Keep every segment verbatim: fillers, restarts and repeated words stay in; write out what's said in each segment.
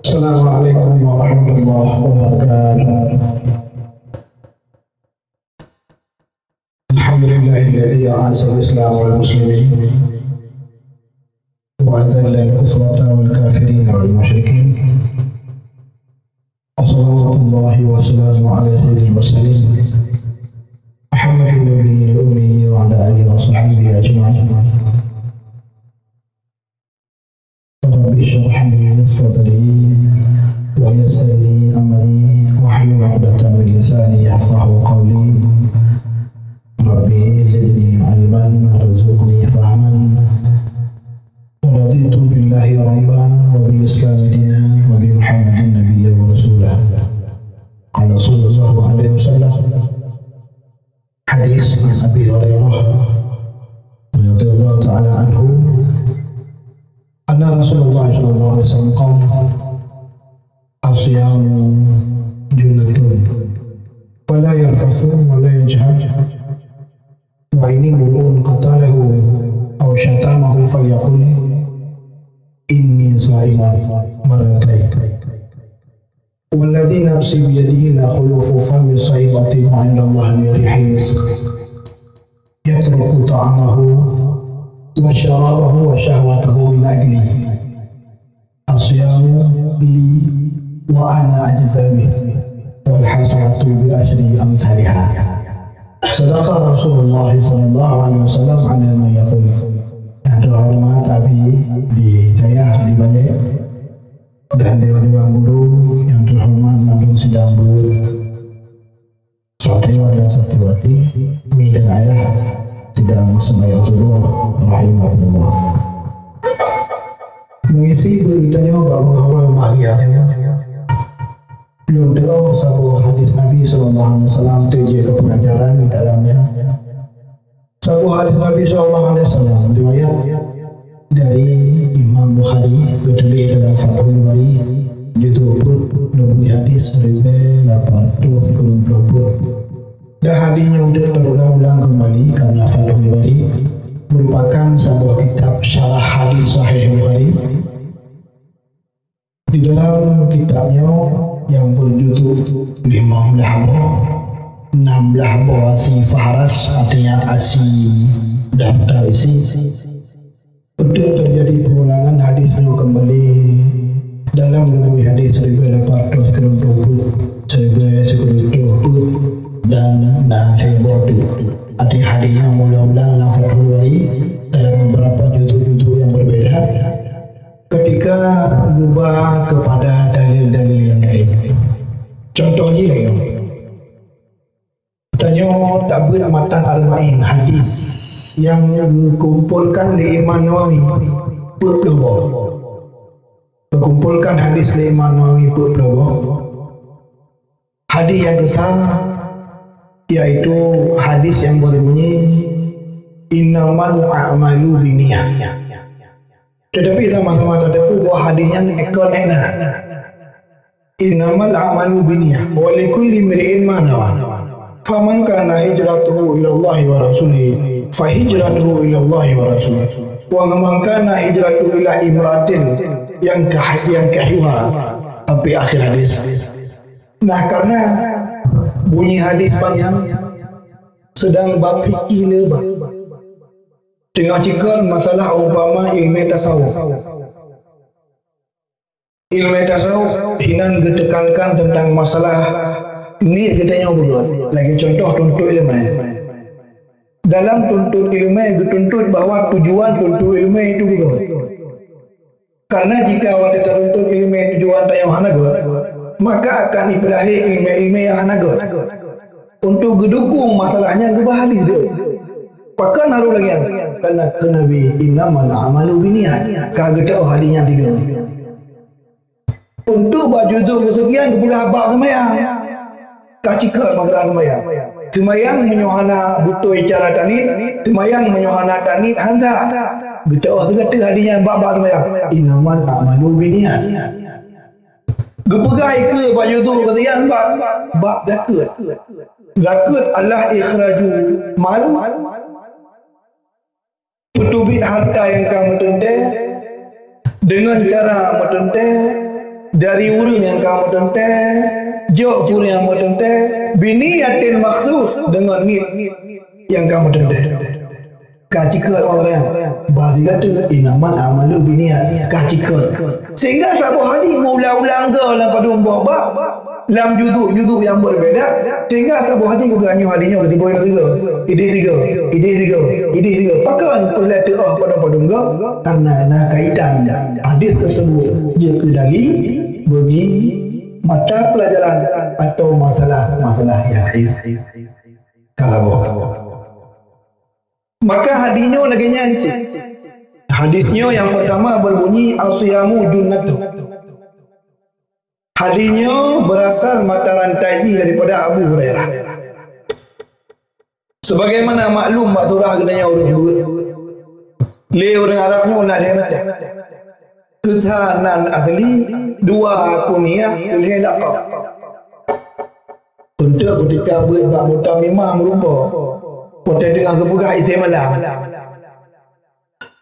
السلام عليكم ورحمة الله وبركاته. الحمد لله الذي أعز الإسلام والمسلمين وأذل الكفرة والكافرين والمشركين. وصلوات الله وسلامه على خير المرسلين محمد النبي الأمي وعلى آله وصحبه أجمعين. رب اشرح لي صدري ويسر لي أمري واحلل عقدة من لساني يفقهوا قولي. رب زدني علما وارزقني فهما. ورضيت بالله ربا وبالإسلام دينا وبمحمد نبيا ورسولا. قال صلى الله عليه وسلم. حديث عن أبي هريرة رضي الله تعالى عنه أن رسول الله صلى الله عليه وسلم قال: الصيام جنة فلا يرفث ولا يجهل، وإن امرؤ قتله أو شتمه فليقل: إني صائم، مرتين. والذي نفسي بيده لخلوف فم الصائم أطيب عند الله من ريح المسك، يترك طعامه وشرابه وشهوته من أجلي. الصيام لي وأنا أجزي به، والحسنة بعشر أمثالها. صدق رسول الله صلى الله عليه وسلم على ما يقول. Yang terhormat Abi di dayah di balik dan dewan-dewan guru yang terhormat mandum sidang buet, santriwan dan santriwati, mi dan ayah sidang sembahyang zuhur rahimahullah. Mengisi berita nyoe bak meuhawai bahagia nyoe. Lôn teu'oh saboh hadis Nabi sallallahu alaihi wasallam teujeuet keu pengajaran di dalamnya. Saboh hadis Nabi sallallahu alaihi wasallam riwayat dari Imam Bukhari, geutuléh dalam Fathul Bari, juzuk peuet, leubeh hadis ribée lapan ratus sikureueng ploh peuet. Dan hadis nyoe teuk teuulang-ulang keumbali karena Fathul Bari merupakan saboh kitab syarah hadis Sahih Bukhari. Di dalam kitab nyoe nyang beujudul limong blaih boh, nam blaih boh asi fahras, artinya asi daftar isi, untuk terjadi pengulangan hadis nyoe kembali dalam leubeh hadis seribu lapan ratus sikureueng ploh peuet, seribu sikureueng ploh peuet, dan na lhée boh tu. Arti hadis nyoe ulang-ulang lam Fathul Bari dalam beberapa judul-judul yang berbeda. Ketika geuba kepada dalil-dalil yang lain. Contoh jih lagée nyoe. Tanyoe tabeuet matan Arba'in hadis yang geukumpolkan lé Imam Nawawi peuet ploh boh. Geukumpolkan hadis lé Imam Nawawi peuet ploh boh. Hadis yang keusa, yaitu hadis yang berbunyi, "Innamal a'malu binniyah." Tetapi sama-sama tateupeue bahwa hadis nyan ék kon ék na. "Innamal a'malu binniyah, wa likulli imri'in ma nawa. Faman kana hijratuhu ilallahi wa rasulihi, fa hijratuhu ilallahi wa rasulihi. Wa man kana hijratuhu ila imra'atin yankah-, yankahuha," sampai akhir hadis. Nah, karena bunyi hadis panjang, sedang bab fikih le bab. Teungoh cikon masalah umpama ilmu tasawuf. Ilmu tasawuf hinan geutekankan tentang masalah niet geutanyoe beugöt. Lagée contoh tuntut ileumé. Dalam tuntut ileumé geutuntut bahwa tujuan tuntut ileumé itu beugöt. Karena jika watée tatuntut ileumé tujuan tanyoe hana göt, maka akan ipeulahé ileumé-ileumé nyang hana göt. Untuk geudukung masalah nyan geuba hadis deuh. Pakon harôh lagée nyan? Karena keu Nabi, "Innamal a'malu binniyat." Ka geuteu'oh hadis nyan tiga. Untuk bak juzuk keuseukian geupeugah bab seumayang. Ka cikot masalah seumayang. Seumayang meunyoe hana beutôi cara taniet, seumayang meunyoe hana taniet han sah. Geuteu'oh sigoe teuk hadis nyan bab-bab seumayang. Innamal a'malu binniyat. Geupeugah ikeue bak juzuk keuseukian bab, bab zakeuet. Zakeuet adalah ikhraju mal, peuteubiet harta nyang ka meuteuntée deungon cara meuteuntée, dari ureuëng nyang ka meuteuntée, jok ureuëng nyang meuteuntée, biniyatin makhsus, deungon niet nyang ka meuteuntée. Ka cikot awak nyan, bah sigoe teuk, innamal a'malu binniyat, ka cikot. Sehingga saboh hadis meuulang-ulang goe lam padum boh bab, lam juzuk-juzuk nyang berbeda, sehingga saboh hadis geupeugah nyoe hadis nyoe keu sigoe sigoe, idéh sigoe, idéh sigoe, idéh sigoe. Pakon peureulée teuoh padum-padum goe? Karena na kaitan hadis tersebut jeuet keu dali bagi mata pelajaran atau masalah-masalah yang lain. Ka saboh. Maka hadis nyoe lagée nyan cit. Hadis nyoe nyang pertama berbunyi, "As-siyamu junnatun." Hadis nyoe berasal mata rantai jih daripada Abu Hurairah. Sebagaimana maklum bak surah geutanyoe ureuëng buet, lé ureuëng Arab nyoe na lhée macam. Keu sa nan asli, dua kunyah, lhée lakab. Untuk keutika beuet bak Mutamimah meurumpok, watée teungoh geupeugah isi malam.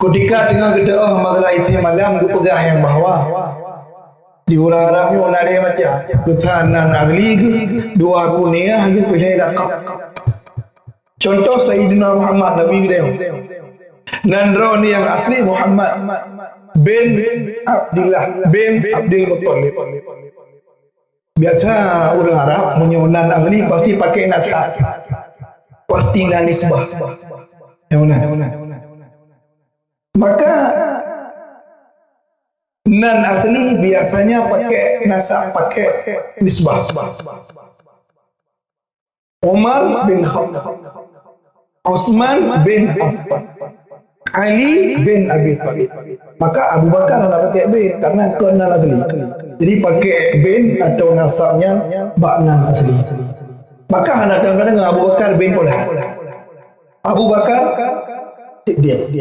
Keutika teungoh geuteuoh masalah isi malam geupeugah nyang bahwa di ureuëng Arab nyoe na lhée macam. Keu sa nan asli geuh, dua kunyah geuh, lhée lakab. Contoh Sayyidina Muhammad Nabi geutanyoe. Nan droeneuh nyang asli Muhammad bin Abdillah bin Abdul Muttalib. Biasa ureuëng Arab meunyoe nan asli pasti pakai nasab. Pasti na nisbah. Nyang mana? Maka nan asli biasanya pakai nasab, pakai nisbah. Umar bin Khattab, Utsman bin Affan, Ali bin Abi Thalib. Maka Abu Bakar hana pakai bin karena kon nan asli. Jadi pakai bin atau nasab nyan bak nan asli. Maka hana teudeungoe Abu Bakar bin Fulan. Abu Bakar Siddiq.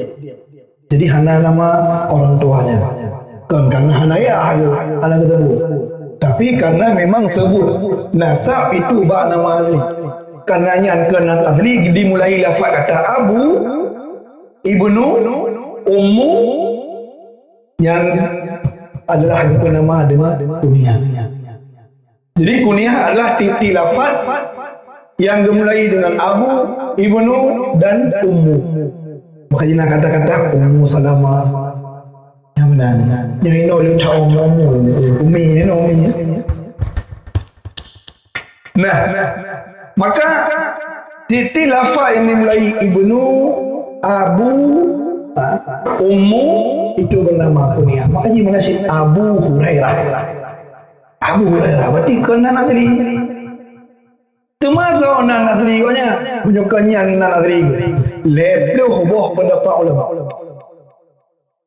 Jadi hana nama orang tuanya. Kon karena hana yah, hana geusebut. Tapi karena memang sebut nasab itu bak nama asli. Karena nyan kon nan asli dimulai lafaz kata Abu, Ibnu, Ummu, nyan adalah geupeunama deungon kunyah. Jadi kunyah adalah tiep-tiep lafaz yang dimulai dengan Abu, Ibnu, dan Ummu. Makanya na kata-kata Ummu Salamah. Nyang meunan. Nyang inoe leucah Ummu, Ummi, inoe Ummi. Nah, maka tiep-tiep lafaz yang dimulai Ibnu, Abu, ha, Ummu, itu bernama kunyah. Makanya mana si Abu Hurairah. Abu Hurairah berarti kon nan asli. Teuma soe nan asli gobnyan? Meunyoe kon nyan nan asli, lhée ploh boh pendapat ulama.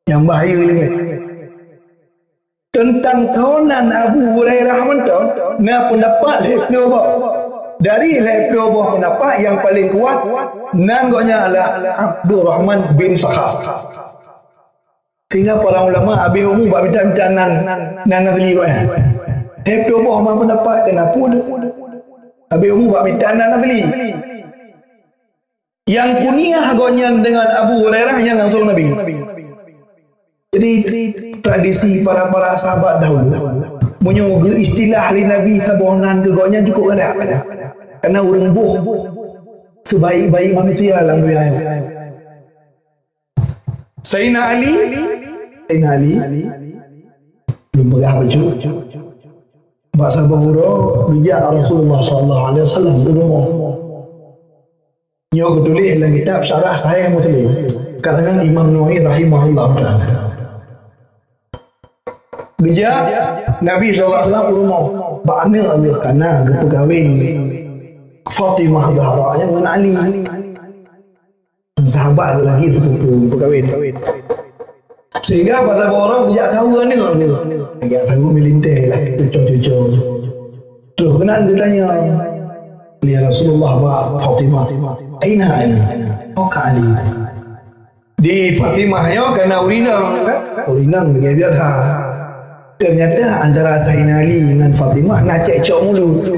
Nyang bahaya lagée. Teuntang soe nan Abu Hurairah mantong, na pendapat lhée ploh boh. Dari lhée ploh boh pendapat nyang paling kuat, nan gobnyan adalah Abdurrahman bin Sakhar. Sehingga para ulama abéh umu bak mita-mita nan, nan asli gobnyan. Lhée ploh boh ma pendapat keunan pun. Abéh umu bak mita nan asli. Nyang kunyah gobnyan dengan Abu Hurairah nyan langsung Nabi. Jadi tradisi para-para sahabat dahulu, meunyoe geu-istilah lé Nabi saboh nan keu gobnyan cukup galak. Karena ureuëng boh sebaik-baik manusia lam dunia nyoe. Saidina Ali, Saidina Ali, lôn peugah bacut. Bak saboh uroe geujak Rasulullah sallallahu alaihi wasallam u rumoh. Nyoe geutuléh lam kitab Syarah Sahih Muslim, karangan Imam Nawawi rahimahullah taala. Geujak Nabi sallallahu alaihi wasallam u rumoh, bak aneuk geuh kana geupeukawén Fatimah Zahra nyan ngon Ali. Sahabat lagi sepupu peukawén. Sehingga pada barang geujak saweue aneuk. Geujak saweue meulintèe lah, cuco-cuco. Terus keunan geutanya, "Ya Rasulullah, ba Fatimah, aina Ali? Ho ka Ali?" Di Fatimah nyoe kana ureueng inong, kan? Ureueng inong lagèe biasa. Ternyata antara Saidina Ali ngon Fatimah na cekcok mulut.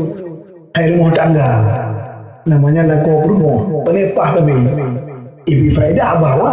Hai rumoh tangga. Namanya lakoe peurumoh. Pane paih tapi. Ibi faedah bahwa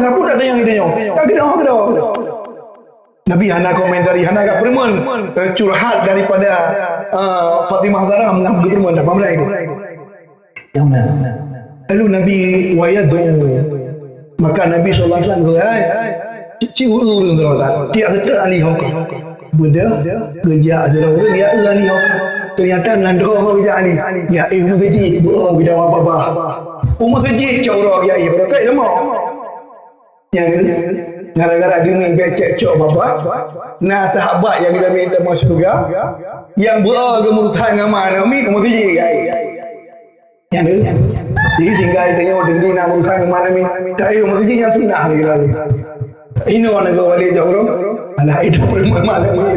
ka pun tak tanyong, tanyong. Tak kira, tak kira. Nabi hana komentari, hana gak peureumeun, eh, curhat daripada, eh, Fatimah Zahra meunan geupeureumeun dah, paham dah itu? Yang mana? Lalu Nabi wayadu. Maka Nabi sallallahu alaihi wasallam geuhai, "Ci ureueng droe tiak seutôt Ali ho ka." Beudôh geujak sidroe ureueng ya Ali ho ka. Ternyata nan dua ho geujak Ali. Ya eh meuseujid, dua ho geudawa babah. Meuseujid cok uroe ya eh, barokai leumah. Nyan, gara-gara deungon bèk cekcok babah, na sahabat nyang geujak mita masuk syeuruga, nyang beu-o geumeurusan ngon ma namiet, meuseujid, ya. Nyan, jadi sehingga tanyoe deungon na meurusan ngon ma namiet, tak ayo meuseujid nyang sunnah lagi lalu. Inoe na geuwali jak ureueng, alah itu malam ni.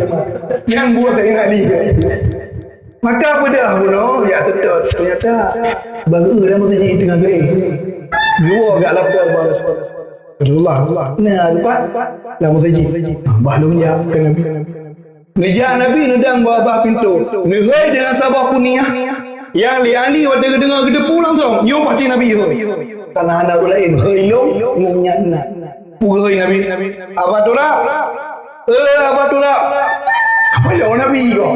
Nyang buat tak ingat ni. Maka peugah bunoe, ya seutôt. Ternyata, bang, eh, lam meuseujid teungoh geuéh. Geuwoe gak lapor bak Rasul. Rasulullah, nah, leupah lam meuseujid. Ah, bah lôn jak keu Nabi. Neujak Nabi, neudong bak babah pintoe. Neuhôi deungon saboh kuniah. Nyang lé Ali watèe geudeungoe geuteupeue langsông. Nyoe pasti Nabi hôi. Karena hana ureueng laén, hôi lôn ngon nyan na. Peugah Nabi, "Aba Turab, eh, Aba Turab." Apa dia Nabi kau?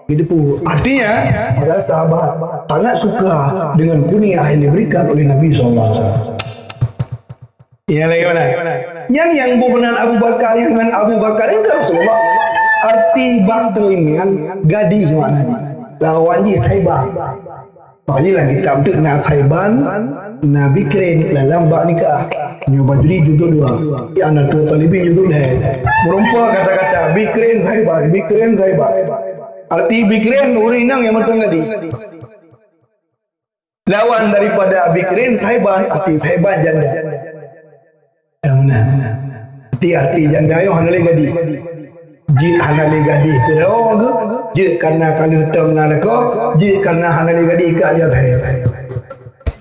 Itu pun artinya para sahabat sangat suka dengan kunyah yang diberikan oleh Nabi sallallahu alaihi wasallam. Yang lain mana? Yang yang bukan Abu Bakar, yang dengan Abu Bakar yang Rasulullah. Arti Bakr ini kan gadis maknanya. Lawan ji Saibah. Maka lam kitab tu na Saiban, na Bikrin dalam bab nikah. Nyoe Bajuri juzuk dua. I'anatul Talibin juzuk lhèe. Meureumpok kata-kata Bikrin Saiban, Bikrin Saiban. Arti Bikrin ureueng inong nyang mantong gadih. Lawan daripada Bikrin Saiban, arti Saiban janda. Eh, meunan. Arti-arti janda nyoe hana lé gadih. Jeuet hana lé gadih keudroe geuh, jeuet karena ka lheueh tom na lakoe, jeuet karena hana lé gadih ka lheueh tom.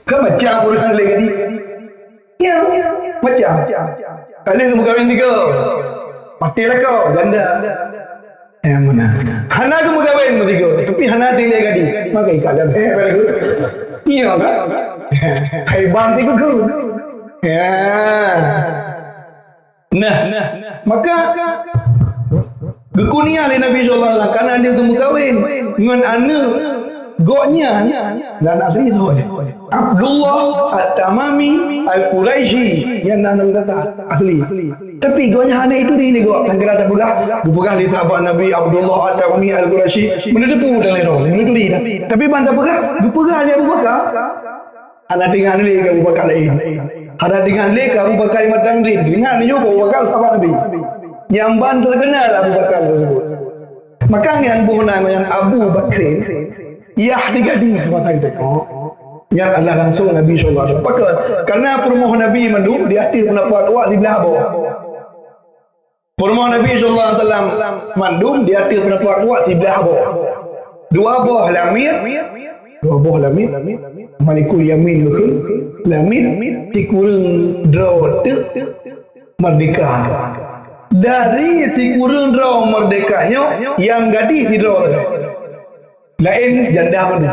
Kan macam ureueng hana lé gadih. Ya, macam. Ka lheueh geumeukawen tiga. Maté lakoe, janda. Eh, meunan. Hana geumeukawen meusigoe, tapi hana tinggai gadih. Maka ikat dah. Eh, baru. Iya kan? Hai bang tiga ku. Ya. Nah, maka geukunyah lé Nabi sallallahu alaihi wasallam karena dia geumeukawen ngon aneuk gobnyan dan asli tu. Abdullah At-Tamami Al-Quraisy nyang na Nabi kata asli. Tapi gobnyan hana ituri lé gob, sangkira tapeugah, geupeugah lé sahabat Nabi Abdullah At-Tamami Al-Quraisy, meuneuteupeu dan lé roh, meunuturi dah. Tapi ban tapeugah, geupeugah lé Abu Bakar. Hana tinggai lé keu Abu Bakar laén. Hana tinggai lé keu Abu Bakar nyang mantong rin, ingat nyoe keu Abu Bakar sahabat Nabi. Nyang ban terkenal Abu Bakar tersebut. Maka nyang boh nan nyan Abu Bakrin, yah tiga di masa kita. Nyan adalah langsung Nabi sallallahu alaihi wasallam. Pakon? Karena peurumoh Nabi mandum di ateueh peunapa kuat siblah boh. Peurumoh Nabi sallallahu alaihi wasallam mandum di ateueh peunapa kuat siblah boh. Dua boh lamiet, dua boh lamiet, Malikul Yamin geukheun, lamiet tikureueng droe teuk merdeka. Dari tikureueng droe merdeka nyoe, nyang gadih sidroe sagai. Laén janda mandum.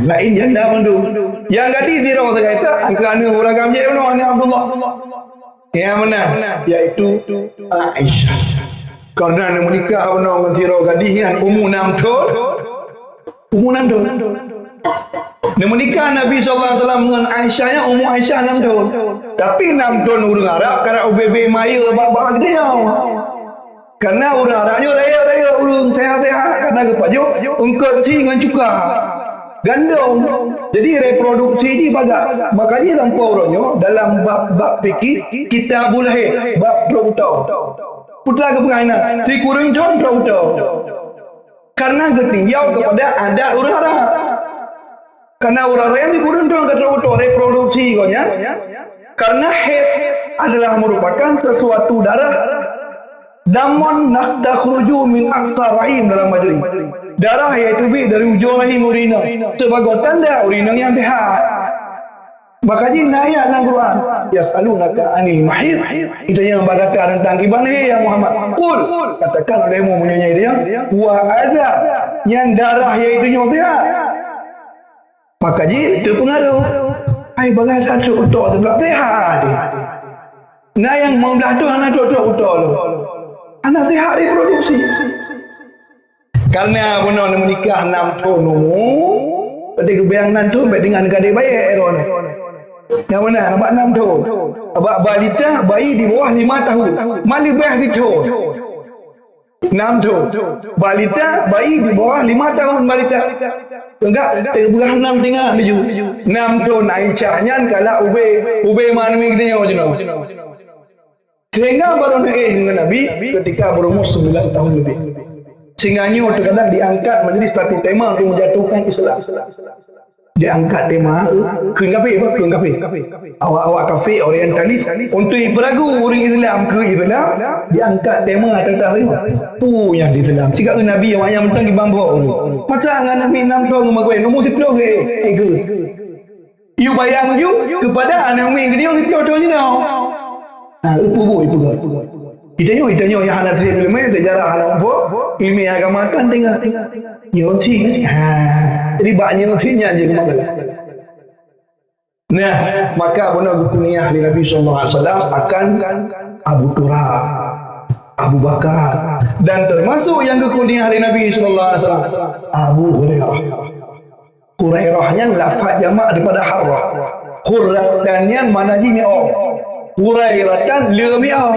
Laén janda mandum. Nyang gadih sidroe sagai, angkeu aneuk ureueng agam jeuet bunoe, aneuk Abdullah. Nyang meunan, yaitu Aisyah. Karena neumeunikah bunoe ngon sidroe gadih nyan umu nam thon. Umu nam thon. Neumeunikah Nabi sallallahu alaihi wasallam ngon Aisyah nyan umu Aisyah nam thon. Tapi nam thon ureueng Arab karab ubé-bé mayeu bak-bak geutanyoe. Karena ureueng Arab nyoe rayeuk-rayeuk, ureueng sehat-sehat, karena geupajoh eungkot sie ngon cuka. Gandong. Jadi reproduksi jih bagak. Maka jih lampôh uroe nyoe dalam bab-bab fikih, Kitabul Haid, bab trok utoe. Peue geupeugah inan, sikureueng thon trok utoe. Karena geutinjau kepada adat ureueng Arab. Karena ureueng Arab nyan sikureueng thon ka trok utoe, reproduksi gobnyan. Karena haid adalah merupakan sesuatu darah, damon nak takhruju min aqsa rahim dalam majri. Darah yang teubiet dari ujong rahim ureueng inong sebagai tanda ureueng inong nyang sehat. Maka jih na ayat lam Quran, "Yas'alunaka 'anil mahid." Geutanyoe bak gata teuntang kiban haid, ya Muhammad. Qul, katakan olehmu meunyoe nyan, "Huwa adha," nyan darah, yaitu nyoe sehat. Maka jih teupeungaruh. Hai, bagaih that trok utoe teuh, sehat. Na nyang limong blaih thon hana trok-trok utoe lom. Hana sehat reproduksi. Karena bunoe neumeunikah nam thon umu, watèe geubiyang nam thon, bèk deungon gadéh bayèe droeneuh. Nyang meunan, bak nam thon. Bak balita, bayi di bawah lima tahun. Ma leubeh sithon. Nam thon. Balita, bayi di bawah lima tahun balita. Enggak, teupeugah nam teungoh laju. Nam thon Aisyah nyan kalak ubé, ubé ma nami geutanyoe jinoe. Sehingga baru neuéh ngon Nabi ketika berumur sembilan tahun lebih. Sehingga nyoe terkadang diangkat menjadi satu tema untuk menjatuhkan Islam. Diangkat tema, eh, kheun kafé, bah, kheun kafé. Awak-awak kafé orientalis untuk iperagu ureueng Islam keu Islam, diangkat tema tentang Islam. Peue nyang di Islam? Siga Nabi awak nyang mantong di bambo ureueng. Masa ngon Nabi nam thon ngon magui, nomor siplôh geuéh, eh, geuéh. Yue bayang ju kepada aneuk miet geutanyoe siplôh thon jinoe. Ha, eu peue buet, eu peugah. Geutanyoe, geutanyoe nyang hana teuhép ileumèe, teujarah hana muphom, ileumèe agama kan tinggai. Nyoe cit. Ha, jadi bak nyoe cit nyan jeuet keu masalah. Nah, maka bunoe geukuniah lé Nabi sallallahu alaihi wasallam akan Abu Turab, Abu Bakar, dan termasuk nyang geukuniah lé Nabi sallallahu alaihi wasallam Abu Hurairah. Hurairah nyan lafaz jamak daripada harrah. Hurratan nyan makna jih miong. Hurairatan le miong.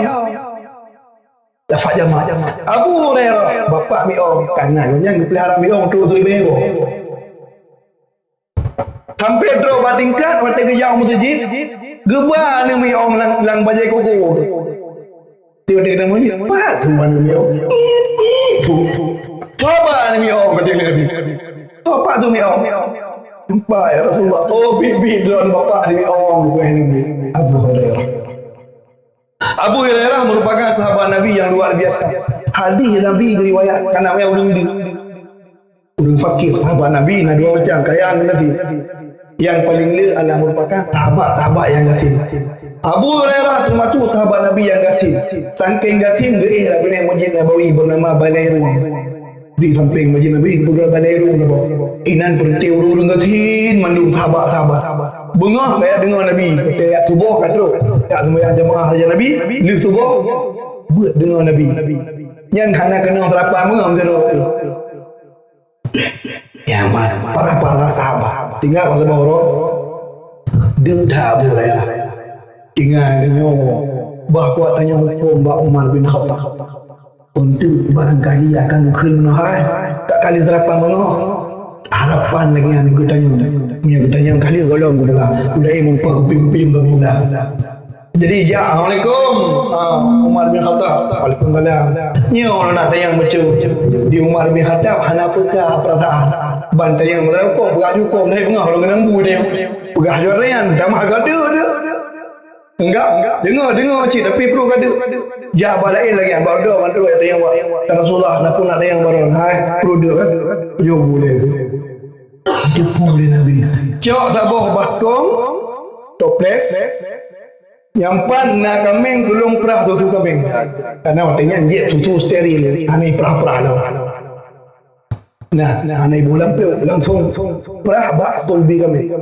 Lafaz jamak. Abu Hurairah, bapak miong. Karena nyan geupeulihara miong tu, tu ibu. Sampai droe bak tingkat, watèe geujak u meuseujid, geuba aneuk miong lam, lam bajèe koko. Tiba-tiba dia bunyi, "Pat tu aneuk miong?" "Itu." "Coba aneuk miong," kata Nabi. "Coba tu miong." "Nampak, ya Rasulullah." "Oh, bibi droen bapak si miong," kata Nabi. Abu Hurairah. Abu Hurairah merupakan sahabat Nabi yang luar biasa. Hadis Nabi riwayat, kana ureueng deuk. Ureueng fakir, sahabat Nabi na dua macam, kaya ngon Nabi. Yang paling le adalah merupakan sahabat-sahabat yang gasien. Abu Hurairah termasuk sahabat Nabi yang gasien. Saking gasien, geuéh lam binéh Masjid Nabawi bernama Balai Ruang. Di samping Masjid Nabawi, geupeugah Balai Ruang. Inan peureunti ureueng-ureueng gasien, mandum sahabat-sahabat. Beungoh ka jak deungoe Nabi, watèe jak suboh ka trok. Jak seumayang jamaah saja Nabi, lheueh suboh, beuet deungoe Nabi. Nyan hana keunong sarapan beungoh meusidroe. Ya, man, para-para sahabat. Tinggai bak saboh uroe. Deuk that Abu Hurairah. Tinggai nyoe. Bah kuat tanyong hukôm bak Umar bin Khattab. Untuk barangkali akan geukheun meunoe hai. Ka kali sarapan meunoe. Harapan lagèe nyan geutanyong. Meunyo geutanyong kali golom geupeugah. Udah ilmu kupi-kupi geupeugah. Jadi, jak, "Assalamualaikum." Ah, Umar bin Khattab, "Waalaikumsalam." Nyoe lôn nak tanyong bacut. Di Umar bin Khattab hana peka perasaan. Ban tanyong, "Kok peugah jukong, dah peugah lôn keunong bu dia." Peugah jaweueb nyan, tamah gadoh dia. Enggak, enggak. Dengar, dengar cit, tapi perut gadoh. Jak bak laén lagi, bak droe, bak droe tanyong, "Ya Rasulullah, nak pun nak tanyong baroe." Hai, perut dia kan. Jaweueb boleh. Tipu lé Nabi. Cok saboh baskom, toples. Nyang pat na kaméng tulông prah susu kaméng. Karena watèe nyan jeuet susu steril, hana prah-prah lom. Nah, hana iboh lam pruet, langsung prah bak sulbi kaméng.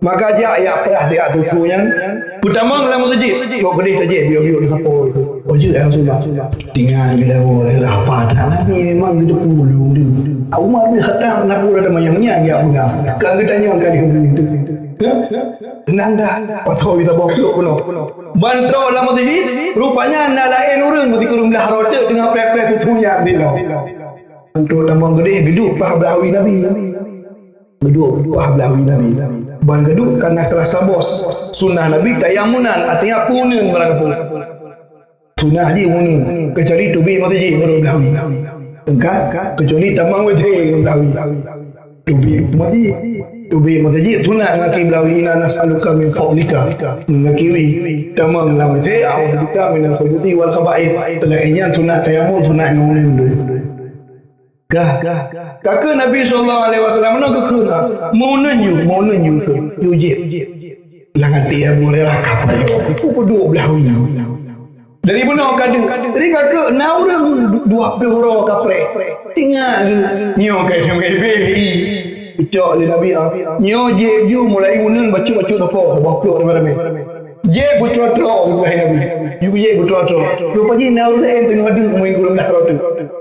Maka jak, jak prah siat tutu nyan. Peutamong lam meuseujid. Trok keudeh tajak biôk-biôk sapo. "Oh, jeuet, ya Rasulullah." Tinggai geudawa lé rapa that. Nabi memang geuteupeue ulôn tu. Umar bin Khattab na peue lam manyang nyan jak peugah. Ka geutanyong ka di hubung tu. Hah? Tenang dah. Pasoe kita bawa peluk penuh. Ban trok lam meuseujid, rupanya na laén ureueng meusikureueng blah rot teuk teungoh preh-preh tutu nyan sidroe. Ban trok tamong keudeh, geuduek paih blah wie Nabi. Geuduek paih blah wie Nabi. Ban geuduek ka na salah saboh sunah Nabi tayamunan, artinya peuneun barang kapeue. Sunah jih peuneun, keucuali teubiet meuseujid baru blah wie. Kan? Keucuali tamong WC blah wie. Teubiet meuseujid. Teubiet meuseujid sunah ngon keu blah wie, "Inna nas'aluka min fadlika." Ngon keu wie. Tamong lam WC, "A'udzubika minal khubuthi wal khaba'ith." Seulaén nyan sunat tayamum, sunat ngon uneun dulu. Ka, ka, ka keu Nabi sallallahu alaihi wasallam na geukheun, "Meuneun yue, meuneun yue keu, yue jieb." Lam até Abu Hurairah ka peuduek, peuduek blah wie. Dari bunoe ka deuek, dari ka keu na ureueng dua ploh uroe ka preh. Tinggai geuh. Nyoe ka teumé beh. Ucok lé Nabi, ah. Nyoe jieb ju mulai uneun bacut-bacut sapo, saboh ploh ramé-ramé. Jieb beutroe-troe, wahai Nabi. Ju jieb beutroe-troe. Rupa jih na ureueng laén teungoh deuek meuiengku lam darat tu.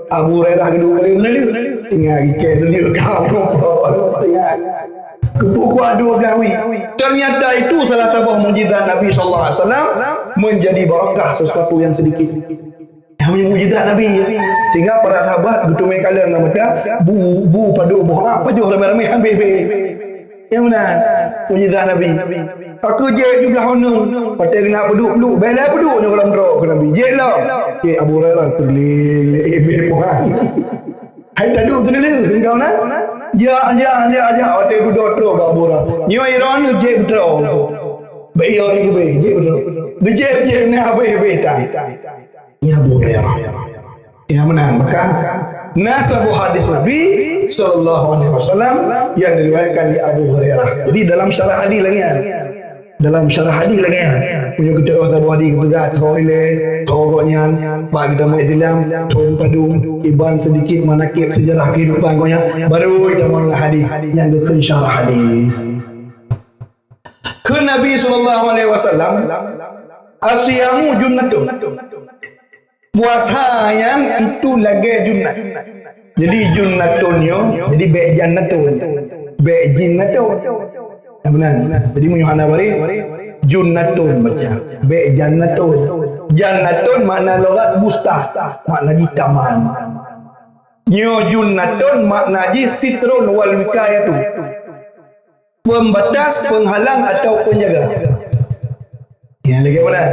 Abu Hurairah keudua kali meunaleuek. Tinggai ikée seuleuek ka. Tinggai. Keupeue kuat dua blah wie. Ternyata itu salah saboh mukjizat Nabi sallallahu alaihi wasallam, menjadi barakah sesuatu yang sedikit. Nyang mukjizat Nabi. Sehingga para sahabat geuteumé kalon ngon mata, bu, bu padub boh, ah, pajoh ramé-ramé habéh-habéh. Nyang meunan mukjizat Nabi. Ka keu jieb ju blah uneun, watée keuneuk peuduek-peuduek, bela peuduek nyoe lam droe keu Nabi. Jieb lom. Cit Abu Hurairah teuling lé, eh, beh puhan. Hai taduek teuneulheueh engkau na? Jak, jak, jak, jak, watée dudoe troh bak Abu Hurairah. Nyoe droeneuh jieb beutroe. Bak iyo ni keubeh, jieb beutroe. Dijieb-jieb na habéh-habéh tai. Nyan Abu Hurairah. Nyang meunan, maka na saboh hadis Nabi sallallahu alaihi wasallam yang diriwayatkan di Abu Hurairah. Jadi dalam syarah hadis lagée nyan. Dalam syarah hadis lagée nyan. Meunyoe kita tahu saboh hadis geupeugah, tho ilée, tho gobnyan, bak kita umat Islam, thon padum, iban sedikit manakib sejarah kehidupan gobnyan, baru kita mengenal hadis nyang geukheun syarah hadis. Kheun Nabi sallallahu alaihi wasallam, "As-siyamu junnatun." Puasa nyan itu lagée junnat. Jadi junnatun nyoe, jadi bék jannatun. Bék jinnatun. Nah, meunan. Jadi meunyoe hana bareh, junnatun baca. Bék jannatun. Jannatun makna lughat bustah, makna jih taman. Nyoe junnatun makna jih sitrun wal wiqayatun. Pembatas, penghalang atau penjaga. Nyang lagée meunan.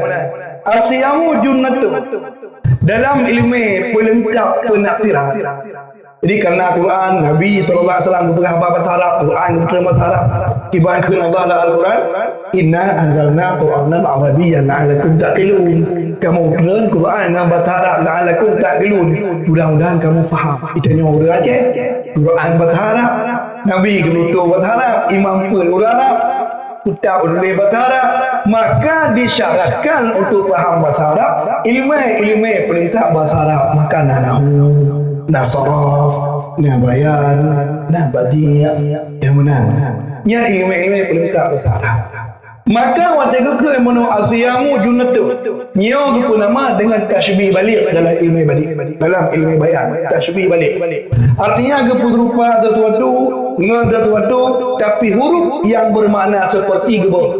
As-siyamu junnatun. Dalam ileumé peuleungkap peunafsiran. Jadi karena Quran, Nabi sallallahu alaihi wasallam geupeugah bahasa Arab, Quran geupeugah bahasa Arab. Kiban kheun Allah dalam Al-Quran, "Inna anzalna Qur'anan Arabiyyan la'allakum ta'qilun." Kamu turun Quran ngon bahasa Arab, "La'allakum ta'qilun." Mudah-mudahan kamu faham. Kita nyoe ureueng Aceh. Quran bahasa Arab, Nabi geunutô bahasa Arab, imam peuet ureueng Arab, kitab tuléh bahasa Arab, maka disyaratkan untuk paham bahasa Arab, ileumé-ileumé peulengkap bahasa Arab, maka na nahwu, na saraf, na bayan, na badi', nyang meunan. Nyan ileumé-ileumé peulengkap bahasa Arab. Maka watée geukheun meunoe, "As-siyamu junnatun." Nyoe geupeunama dengan tasyibih baligh dalam ilmu badi', dalam ilmu bayan, tasyibih baligh. Artinya geupeurupa sesuatu ngon sesuatu, tapi huruf yang bermakna seperti geuboh.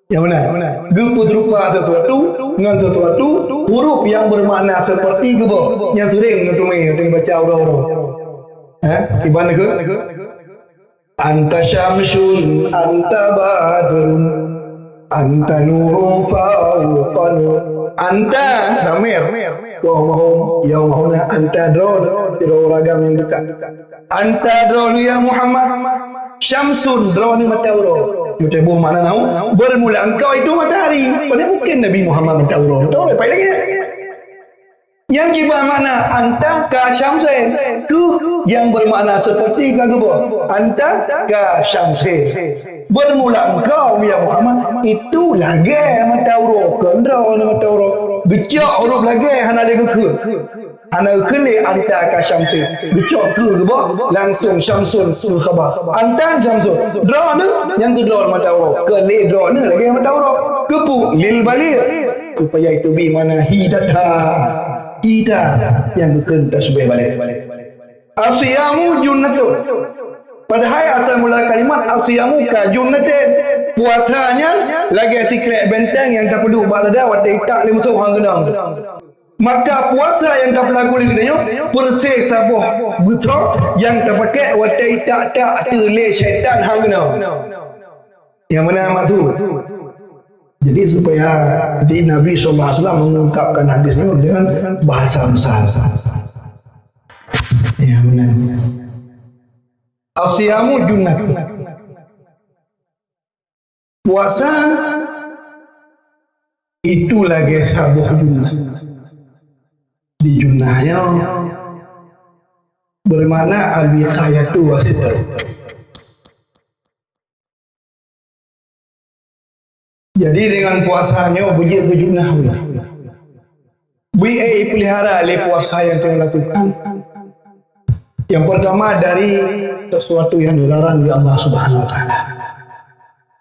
Nyang meunan, geupeurupa sesuatu ngon sesuatu, huruf yang bermakna seperti geuboh. Nyang sering neuteumé, neubaca uroe-uroe. Eh, iban keu? Anta syamsun, anta badrun, anta nurun fauqa nur. Anta, dhamir. Wa hum, yaumahuna, anta droeneuh, sidroe ureueng agam nyang dekat. Anta droeneuh ya Muhammad, syamsun, droeneuh mata uroe. Meuteubeuh makna nahwu, bermula engkau itu matahari. Padahai bukan Nabi Muhammad mata uroe. Mata uroe, pai lagée. Nyang kiban makna anta ka syamsin, keuh yang bermakna seperti ka geuboh. Anta ka syamsin. Bermula engkau, ya Muhammad, itu lagée mata uroe, kon droeneuh mata uroe. Geucok huruf lagée hana lé geukheun. Hana geukheun lé anta ka Syamsul. Geucok keue geuboh, langsong Syamsul geukhabar. Anta Syamsul. Droeneuh nyang keudroe mata uroe. Keu lé droeneuh lagèe mata uroe. Keupeue? Lil baligh. Supaya itu bi makna hi that-that. Hi that nyang geukheun tasbih balek. As-siyamu junnatun. Padahai asai mula kalimat as-siyamu ka junnatun. Puasa nyan lagèe sikrek benteng nyang tapeuduek bak dada watèe itak lé musoh han keunong. Maka puasa nyang tapeulaku lé geutanyoe persis saboh beusoe nyang tapakék watèe itak-tak ateueh lé syaitan han keunong. Nyang meunan maksud. Jadi, supaya di Nabi sallallahu alaihi wasallam mengungkapkan hadis nyoe dengan bahasa misal. Ya, meunan. As-siyamu junnah. Puasa itu lagèe saboh junnah. Di junnah nyoe bermakna al-wiqayatu was-sitru. Jadi, dengan puasa nyoe beujeuet keu junnah. Bui ék ipeulihara lé puasa nyang tanyoe lakukan. Yang pertama, dari sesuatu yang dilarang di Allah Subhanahu wa Taala.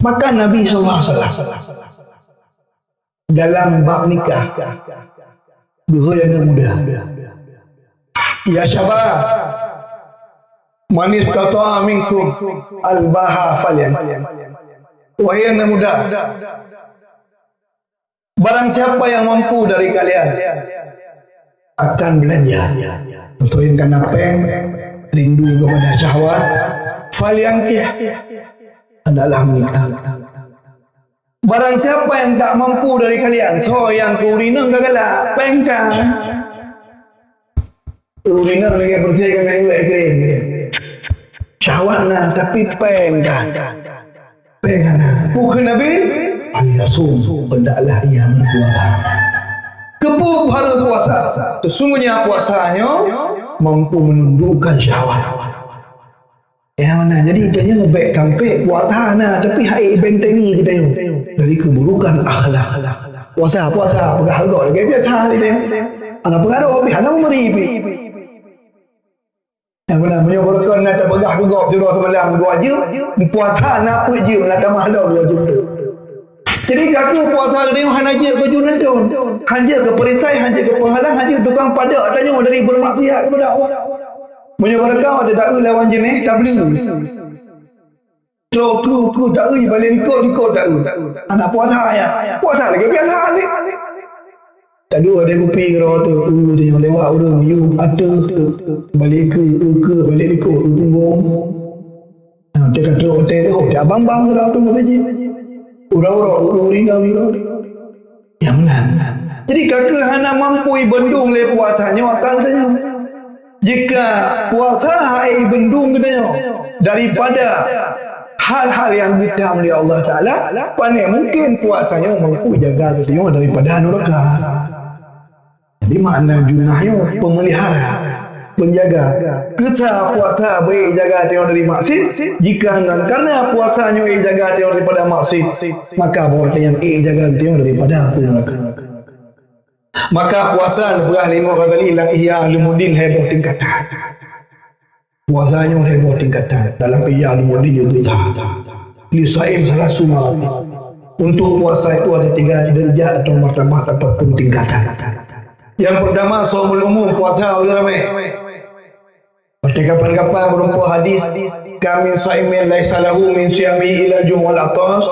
Maka Nabi sallallahu alaihi wasallam dalam bab nikah, geuhôi aneuk muda, "Ya syabab, man istata'a minkum al-ba'a falyankih." Wahai aneuk muda, barang siapa yang mampu dari kalian akan belanja untuk yang kana péng, rindu kepada syahwat, falyankih, hendaklah menikah. Barang siapa yang tak mampu dari kalian, soe nyang keu ureueng inong ka galak, péng ka. Ureueng inong lagèe peureulèe keuneuk wèk keurim. Syahwat na, tapi péng ka. Péng hana. Peue kheun Nabi? Falyasum, hendaklah ia berpuasa. Keupeue harus puasa? Sesungguhnya puasa nyoe mampu menundukkan syahwat. Nyang mana? Jadi, tanyoe bèk sampai puasa na, tapi hai bentengi geutanyoe dari keburukan akhlak. Puasa, puasa, peugah gob lagèe biasa geutanyoe. Hana peugah roh, tapi hana meuri pih. Nyang mana? Meunyoe beureukan na tapeugah keu gob sidroe seumalam dua jeuem, puasa na peuet jeuem, na tamah lom dua jeuem tu. Jadi, ka keuh puasa geutanyoe hana jeuet keu junnah thon. Han jeuet keu perisai, han jeuet keu peuhalang, han jeuet tukang padok tanyoe dari bermaksiat kepada Allah. Meunyoe beureukat, ada dakwah lawan jeunèh, tableue. Trok keu, keu dakwah, balik likot, likot dakwah. Hana puasa ya. Puasa lagèe biasa ni. Tadi ada kupi keudroe tu, uh, dia lewat ureueng, yue ateueh tu. Balik keu, uh, keu, balik likot, uh, punggong. Nah, dia kata hotel, oh, dia abang-abang keudroe tu masjid. Uroe-uroe, uh, uh, rinda, rinda. Nyang meunan. Jadi, ka keuh hana mampu ibendung lé puasa nyoe akan geutanyoe. Jika puasa hai ibendung geutanyoe daripada hal-hal nyang geutam lé Allah Taala, pane mungkin puasa nyoe mampu jaga geutanyoe daripada nuraka. Jadi, makna junnah nyoe pemelihara, penjaga. Keu sa puasa beu ijaga tanyoe dari maksiat, jika ngon karena puasa nyoe ijaga tanyoe daripada maksiat, maka bahwa tanyoe ijaga tanyoe daripada api neraka. Maka puasa neupeugah lé Imam Ghazali lam Ihya Ulumuddin lhèe boh tingkatan. Puasa nyoe lhèe boh tingkatan. Dalam Ihya Ulumuddin nyoe tulisan. Lisaim salasu maratib. Untuk puasa itu ada tiga derajat atau martabat ataupun tingkatan. Yang pertama, saumul umum, puasa ureueng ramé. Watèe kapan-kapan meurumpok hadis, "Kam min shaimin laisa lahu min siyamihi illal ju' wal 'athas."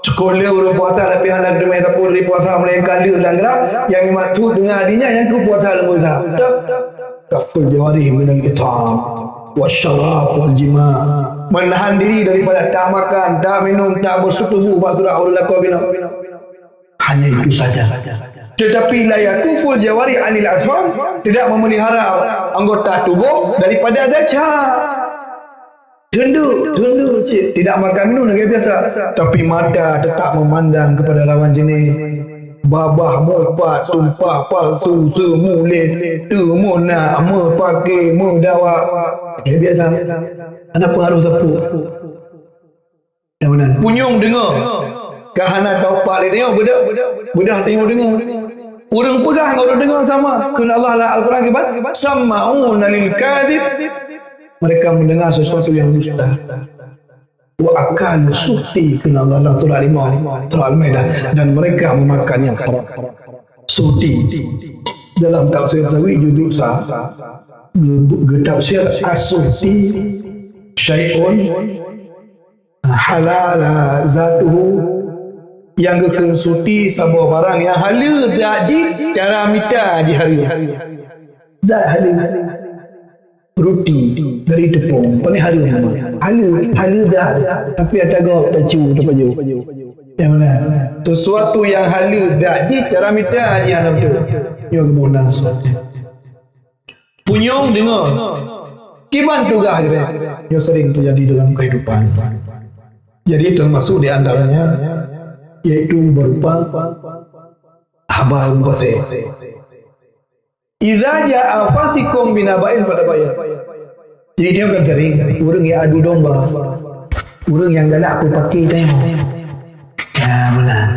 Cukôp le ureueng puasa tapi hana teumé sapeue dari puasa melainkan leuh dan grab. Nyang dimaksud dengan hadis nyan nyang keu puasa leumbot that. Kafful jawarih minal itham, wasyarab, wal jima'. Menahan diri daripada tak makan, tak minum, tak bersetubuh bak surat ureueng lakoe binoe. Hanya itu saja. Tetapi la yakuful jawarih anil aswam, tidak memelihara anggota tubuh daripada desya. Tunduk, tunduk cit. Tidak makan minum lagèe biasa. Tapi mata tetap memandang kepada lawan jenis. Babah, meupat, sumpah palsu, seumulét, teumeunak, meupaké, meudawa. Lagèe biasa. Ada pengaruh sapeue. Nyang meunan. Punyueng deungö. Ka hana taupat lé tanyoe, beudah, beudah tanyoe deungö. Ureuëng peugah ngon ureuëng deungoe sama. Kheun Allah lam Al-Quran kiban, "Samma'una lil kadhib." Mereka mendengar sesuatu yang dusta. "Wa akalu suhti," kheun Allah lam surah lima, surah Al-Maidah, "dan mereka memakan yang haram." Suhti. Dalam tafsir Tawi juzuk sa, ge-, geutafsir as-suhti syai'un halala zatuhu, nyang geukheun suhti saboh barang nyang haleue zat jih, cara mita jih haleue. Zat haleue. Ruti dari teupông, pane haleue memang. Haleue, haleue zat. Tapi ata gob tacu tapajoh. Nyang mana? Sesuatu nyang haleue zat jih, cara mita jih hana beutôi. Nyoe geuboh nan suhti. Punyueng deungoe. Kiban tugaih geutanyoe. Nyoe sering terjadi dalam kehidupan. Jadi termasuk di antaranya yaitu berupa haba ureuëng fasik. "Idza jaa fasiqun binaba'in fatabayyanu." Jadi dia kan sering ureuëng nyang adu domba. Ureuëng nyang galak peupaki tanyoe. Nah, meunan.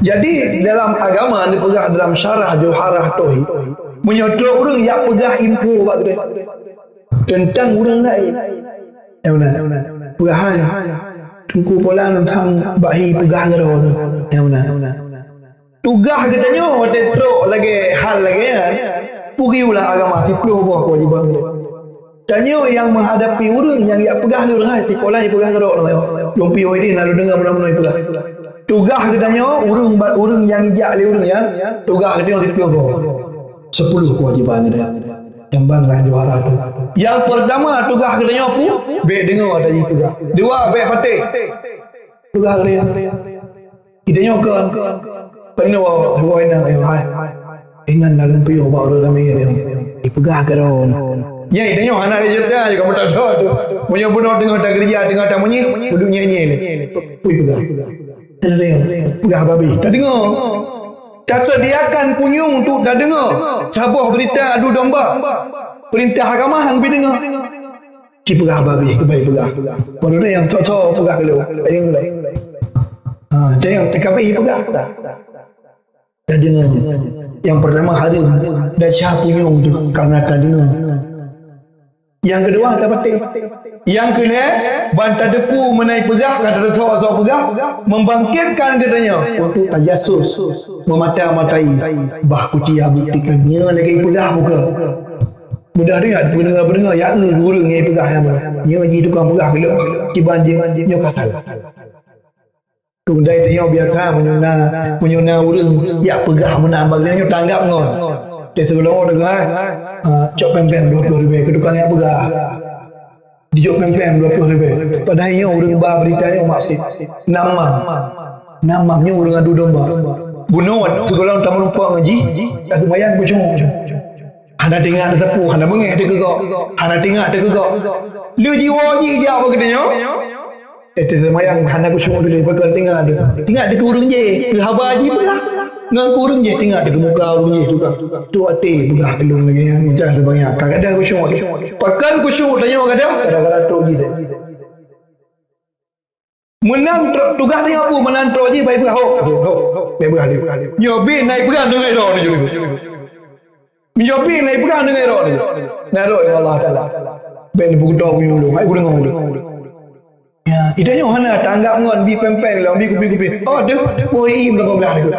Jadi dalam agama neupeugah dalam syarah Jauharah Tauhid, meunyoe trok ureuëng yak peugah info bak geutanyoe teuntang ureuëng laén. Ya meunan. Peugah hai. Teungku Polan teuntang bak hi peugah keudroe. Ya meunan. Tugaih geutanyoe watée trok lagée hal lagée nyan, peugah ulang agama siplôh boh keuwajéban geutanyoe. Tanyoe nyang meuhadapi ureuëng nyang yak peugah lé ureuëng hai, sipolan jipeugah keudroe nyoe. Lôn piôh ideh na lôn deungoe meunan-meunan jipeugah. Tugaih geutanyoe ureuëng bat ureuëng nyang ijak lé ureuëng nyan, tugaih geutanyoe siplôh boh. Sepuluh keuwajéban geutanyoe. Nyang ban lam Jauharah tu. Nyang peurtama tugaih geutanyoe peue? Bék deungoe ata jipeugah. Dua, bék patéh. Tugaih geutanyoe. Geutanyoe kon, kon, kon. Penuh dua inong nyoe hai. Inan dalam piôh bak ureuëng ramé nyoe. Ipeugah keudroe. Nyai tanyoe hana ada cerita je kamu tak tahu tu. Meunyoe bunoe teungoh takeureuja, teungoh tamunyi, peuduek nyai-nyai ni. Peugah. Peugah babi. Tadeungoe. Tasediakan punyueng untuk tadeungoe. Saboh berita adu domba. Perintah agama hang pi deungoe. Ci peugah babeh keubai peugah. Baru deh nyang cocok peugah dulu. Lain, lain. Ha, deh nyang T K P peugah. Tadeungoe. Nyang pertama hareuem, desya punyueng tu karena tadeungoe. Nyang keudua tapatéh. Nyang keulhèe ban tadepu meunan peugah ka teutoe-toe peugah membangkitkan geutanyoe untuk tajasus, memata-matai bah kutia buktikan nyoe lagèe peugah bukan. Mudah deungon peundeungoe-peundeungoe ya eu ureueng nyang peugah nyan. Nyoe jih tukang peugah keu lôn, kiban jih nyoe ka salah. Keudeungoe tanyoe biasa meunyoe na, meunyoe na ureueng jak peugah meunan bak geutanyoe tanggap ngon. Teuh sigohlom deungon, ah, cok péng-péng dua ploh ribèe keu tukang jak peugah. Dijok péng-péng dua ploh ribèe. Padahai nyoe ureueng ba beurita nyoe maksiet. Namam. Namam nyoe ureueng adu domba. Bunoe sigohlom tameurumpok ngon jih, ka seumayang khusyuk. Hana teuingat teusapeue, hana beungèh teukeugok, hana teuingat teukeugok. Lheueh jiwoe jih jak bak geutanyoe. Eh, teuh seumayang hana khusyuk lé, pakon teuingat teuh. Teuingat teuh keu ureueng jéh, keu haba jih peugah. Ngon keu ureueng jéh teuingat teuh keu muka ureueng jéh tukang. Tu até peugah keu lôn lagèe nyan, meucah seumayang. Ka gadang khusyuk. Pakon khusyuk tanyoe gadang, gara-gara trok jih. Meunan trok, tugaih tanyoe peue meunan trok jih bai peugah, ho, ho, ho, bai peugah lé. Nyoe bit nai peugah deungon droe nyoe. Meunyoe pih na ipeugah deungon droe nyoe, na droe ngon Allah Taala. Ben beukeudong ulôn, hai geudeungoe ulôn. Ya, ita nyoe hana tanggap ngon bi péng-péng lom, bi kupi-kupi. Oh, deuh, oh, i, meudong blah nyoe.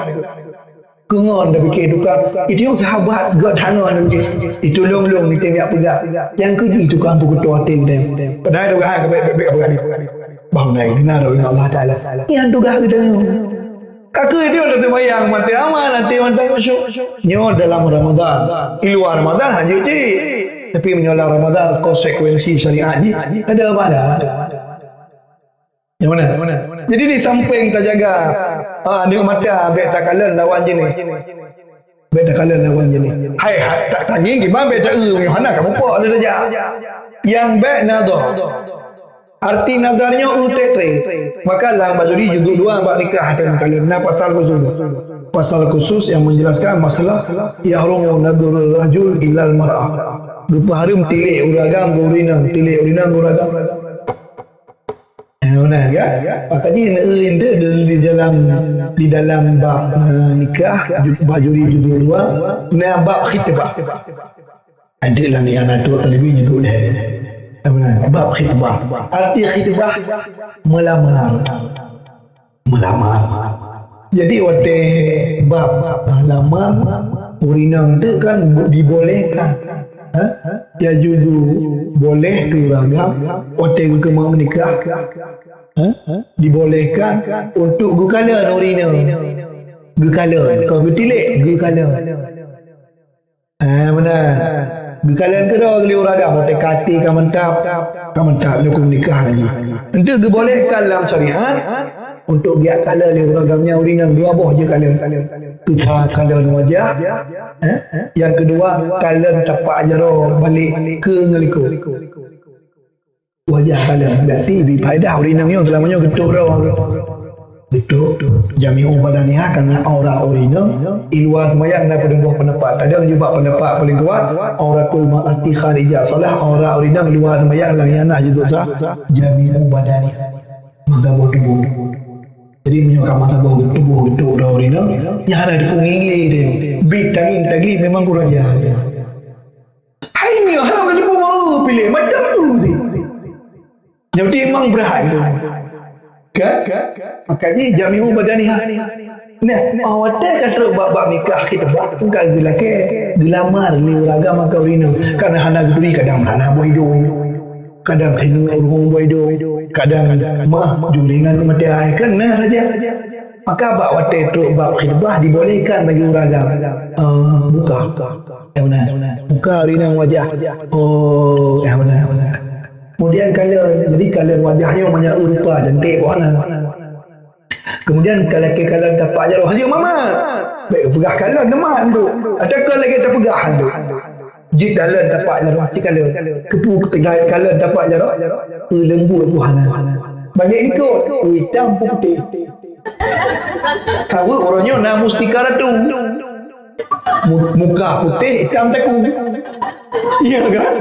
Keu ngon tapike tukang. Ita nyoe sahabat geutanyoe nyoe. Itulông lôn, ita nyoe peugah. Nyang keu jih tukang peukuto até geutanyoe. Padahai tukang ka bèk, bèk, bèk peugah ni. Bah na droe ngon Allah Taala. Nyan tugaih geutanyoe. Ka keuh dia dah sembahyang, mantong aman, nanti mantong khusyuk. Nyoe dalam Ramadan. Di luar Ramadan, hana jeuet cit. Tapi meunyoe lam Ramadan, konsekuensi syariat jih, ada apa ada. Yang mana? Jadi, di samping tajaga, ah, aneuk mata, bèk takalon lawan jeunèh. Bèk takalon lawan jeunèh. Hai, ha, tak tangieng, kiban bèk ta-eu, meunyoe hana, kamoe pok ada tajak. Nyang bèk nadhar. Arti nadhar nyoe eu trép-trép. Maka lam Bajuri juzuk dua bab nikah ada neukalon. Na pasal khusus. Pasal khusus yang menjelaskan masalah yahrumu nadhrul rajul ilal mar'ah. Geupeuhareuem tilék ureueng agam keu ureueng inong, tilék ureueng inong keu ureueng agam. Nah, benar ya? Maka jih na eu di, di dalam, di dalam bab, eh, nikah, ju-, bajuri juzuk dua, na bab khitbah. Ada lagi anak tu tadi juzuk deh. Nah, benar. Bab khitbah. Arti khitbah, melamar. Melamar. Jadi watèe bab, ah, lamar, ureueng inong tu kan dibolehkan. Ha? Ya juzu, boleh keu ureueng agam watèe geukeumah meunikah. Ha? Dibolehkan untuk geukalon ureueng inong. Geukalon, kon geutilek, geukalon. Ah, meunan. Geukalon keudroe lé ureueng agam, watèe ka até ka mantap. Ka mantap, nyoe keuh meunikah lagi. Untuk geubolehkan lam syariat, untuk geujak kalon lé ureueng agam nyan ureueng inong dua boh jeuet kalon. Keu sa kalon wajah, eh? Nyang keudua, kalon tapak jaroe balek keu ngon likot. Wajah kalon, berarti bri faedah ureueng inong nyoe seulama nyoe geutôp droe. Geutôp, jami'u badaniha, karena aurat ureueng inong, i luwa seumayang na padum boh pendapat. Ada juga pendapat paling kuat, auratul mar'ati kharijah shalah, aurat ureueng inong i luwa seumayang, lam ié na jeuet sah, jami'u badaniha. Mata boh tuboh. Jadi, meunyoe ka mata boh tuboh geutôp droe ureueng inong, nyan hana dikunging lé dia. Bit tangieng taglip memang kurang ajar. Hai nyoe hana meunyoe mau piléh macam tu sih. Jadi memang berat tu. Kan? Maka jih jami'u badaniha. Nah, watèe ka trok bab-bab nikah khitbah, ka geulakèe geulamar lé ureueng agam keu ureueng inong. Karena hana geuturi, kadang hana boh idong. Kadang sineueng ureueng boh idong. Kadang mah julingan u maté ai. Kan na saja. Maka bak watèe trok bab khitbah dibolehkan bagi ureueng agam, eh, buka. Ya beuna. Buka ureueng inong wajah. Oh, ya beuna, ya beuna. Kemudian kalon, jadi kalon wajah nyoe manyak rupa cantik buah na. Kemudian ka lakèe kalon tapak jaroe, hanjeuet mamat. Bèk peugah kalon neumat tu. Ada ka lagèe tapeugah tu. Jeuet kalon tapak jaroe, jeuet kalon. Keupeue tinggai kalon tapak jaroe? Peuleumbut buah na. Balek likot, itam putéh. Tahu ureueng nyoe na mustika ratu. Mu-, muka putéh, itam takue. Iya kan?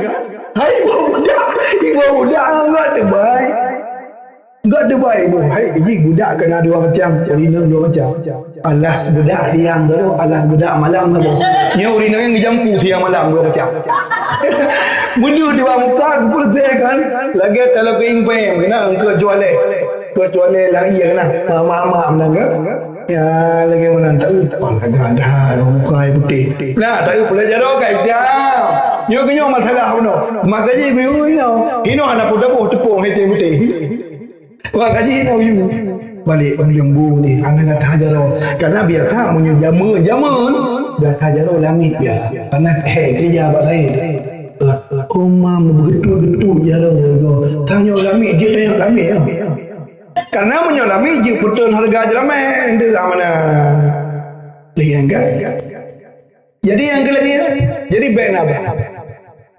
Hai, ibu budak, ibu budak enggak terbaik. Enggak ada baik boh. Hai, ji budak kena dua macam, ureueng inong dua macam. Alas budak siang tu, alas budak malam tu. Nyoe ureueng inong nyang geujampu siang malam dua macam. Meunyoe dua muka, geupeureuté kan? Lagèe taloe keuieng pèng, keunan keu jualé. Keu jualé lagi keunan. Mak-mak meunan kan? Ya, lagèe meunan taeu. Wah, lagak dah, muka ai putéh. Nah, taeu pula jaroe ka itam. Nyoe keuh nyoe masalah bunoe. Maka ji guyue inoe. Inoe hana pun daboh teupông hai putéh. Wah, kaji nak uyu. Balik bang lembu ni, anak gata jaroe. Karena biasa meunyoe jameun-jameun, gata jaroe langit biasa. Karena hai kerja bak saya. Uma begitu-gitu jaroe. Tanyoe langit je, tanyoe langit ya. Karena meunyoe langit je, betul harga jelamai. Dia mana? Lihat kan? Jadi nyang keu lagèe nyan, jadi bèk na bah.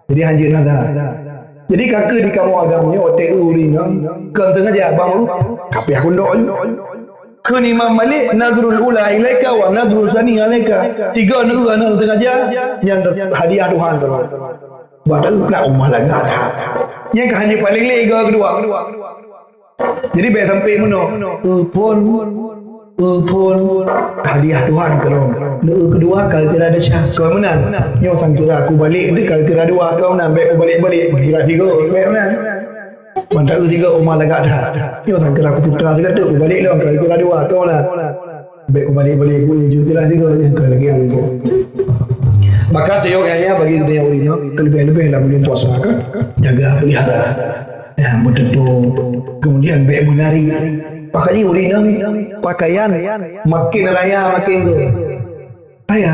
Jadi hanjeuet na that. Jadi ka keuh di kamoe agam nyoe watèe eu ureueng inong, kon sengaja bang eu, tapi aku ndok nyoe. Kheun Imam Malik, "Nadhrul ula ilaika wa nadhrul tsani alaika." Tiga na eu hana sengaja, nyan hadiah Tuhan keu droe. Bak taeu plat uma lagak that. Nyang ka hanjeuet paléng lé, tiga keudua. Jadi bèk sampai meunoe. Eu phôn, eu phôn, hadiah Tuhan keu lôn. Neu eu keudua ka kira desya. Kon meunan. Nyoe sang kira kubalek, nanti ka kira dua, kon meunan. Bèk kubalek-balek, kira tiga, bèk meunan. Mantap eu tiga uma lagak that. Nyoe sang kira kuputa sigoe teuk, kubalek lom, ka kira dua, kon meunan. Bèk kubalek-balek, ku jeuet kira tiga, nyang ka lagèe nyan. Maka siyok yahya bagi geutanyoe ureueng inong, terlebih-lebih lam bulan puasa kan, jaga pelihara. Ya, beuteutu. Kemudian bèk meunari. Pakaian ureueng inong, pakaian makin raya makin göt. Raya,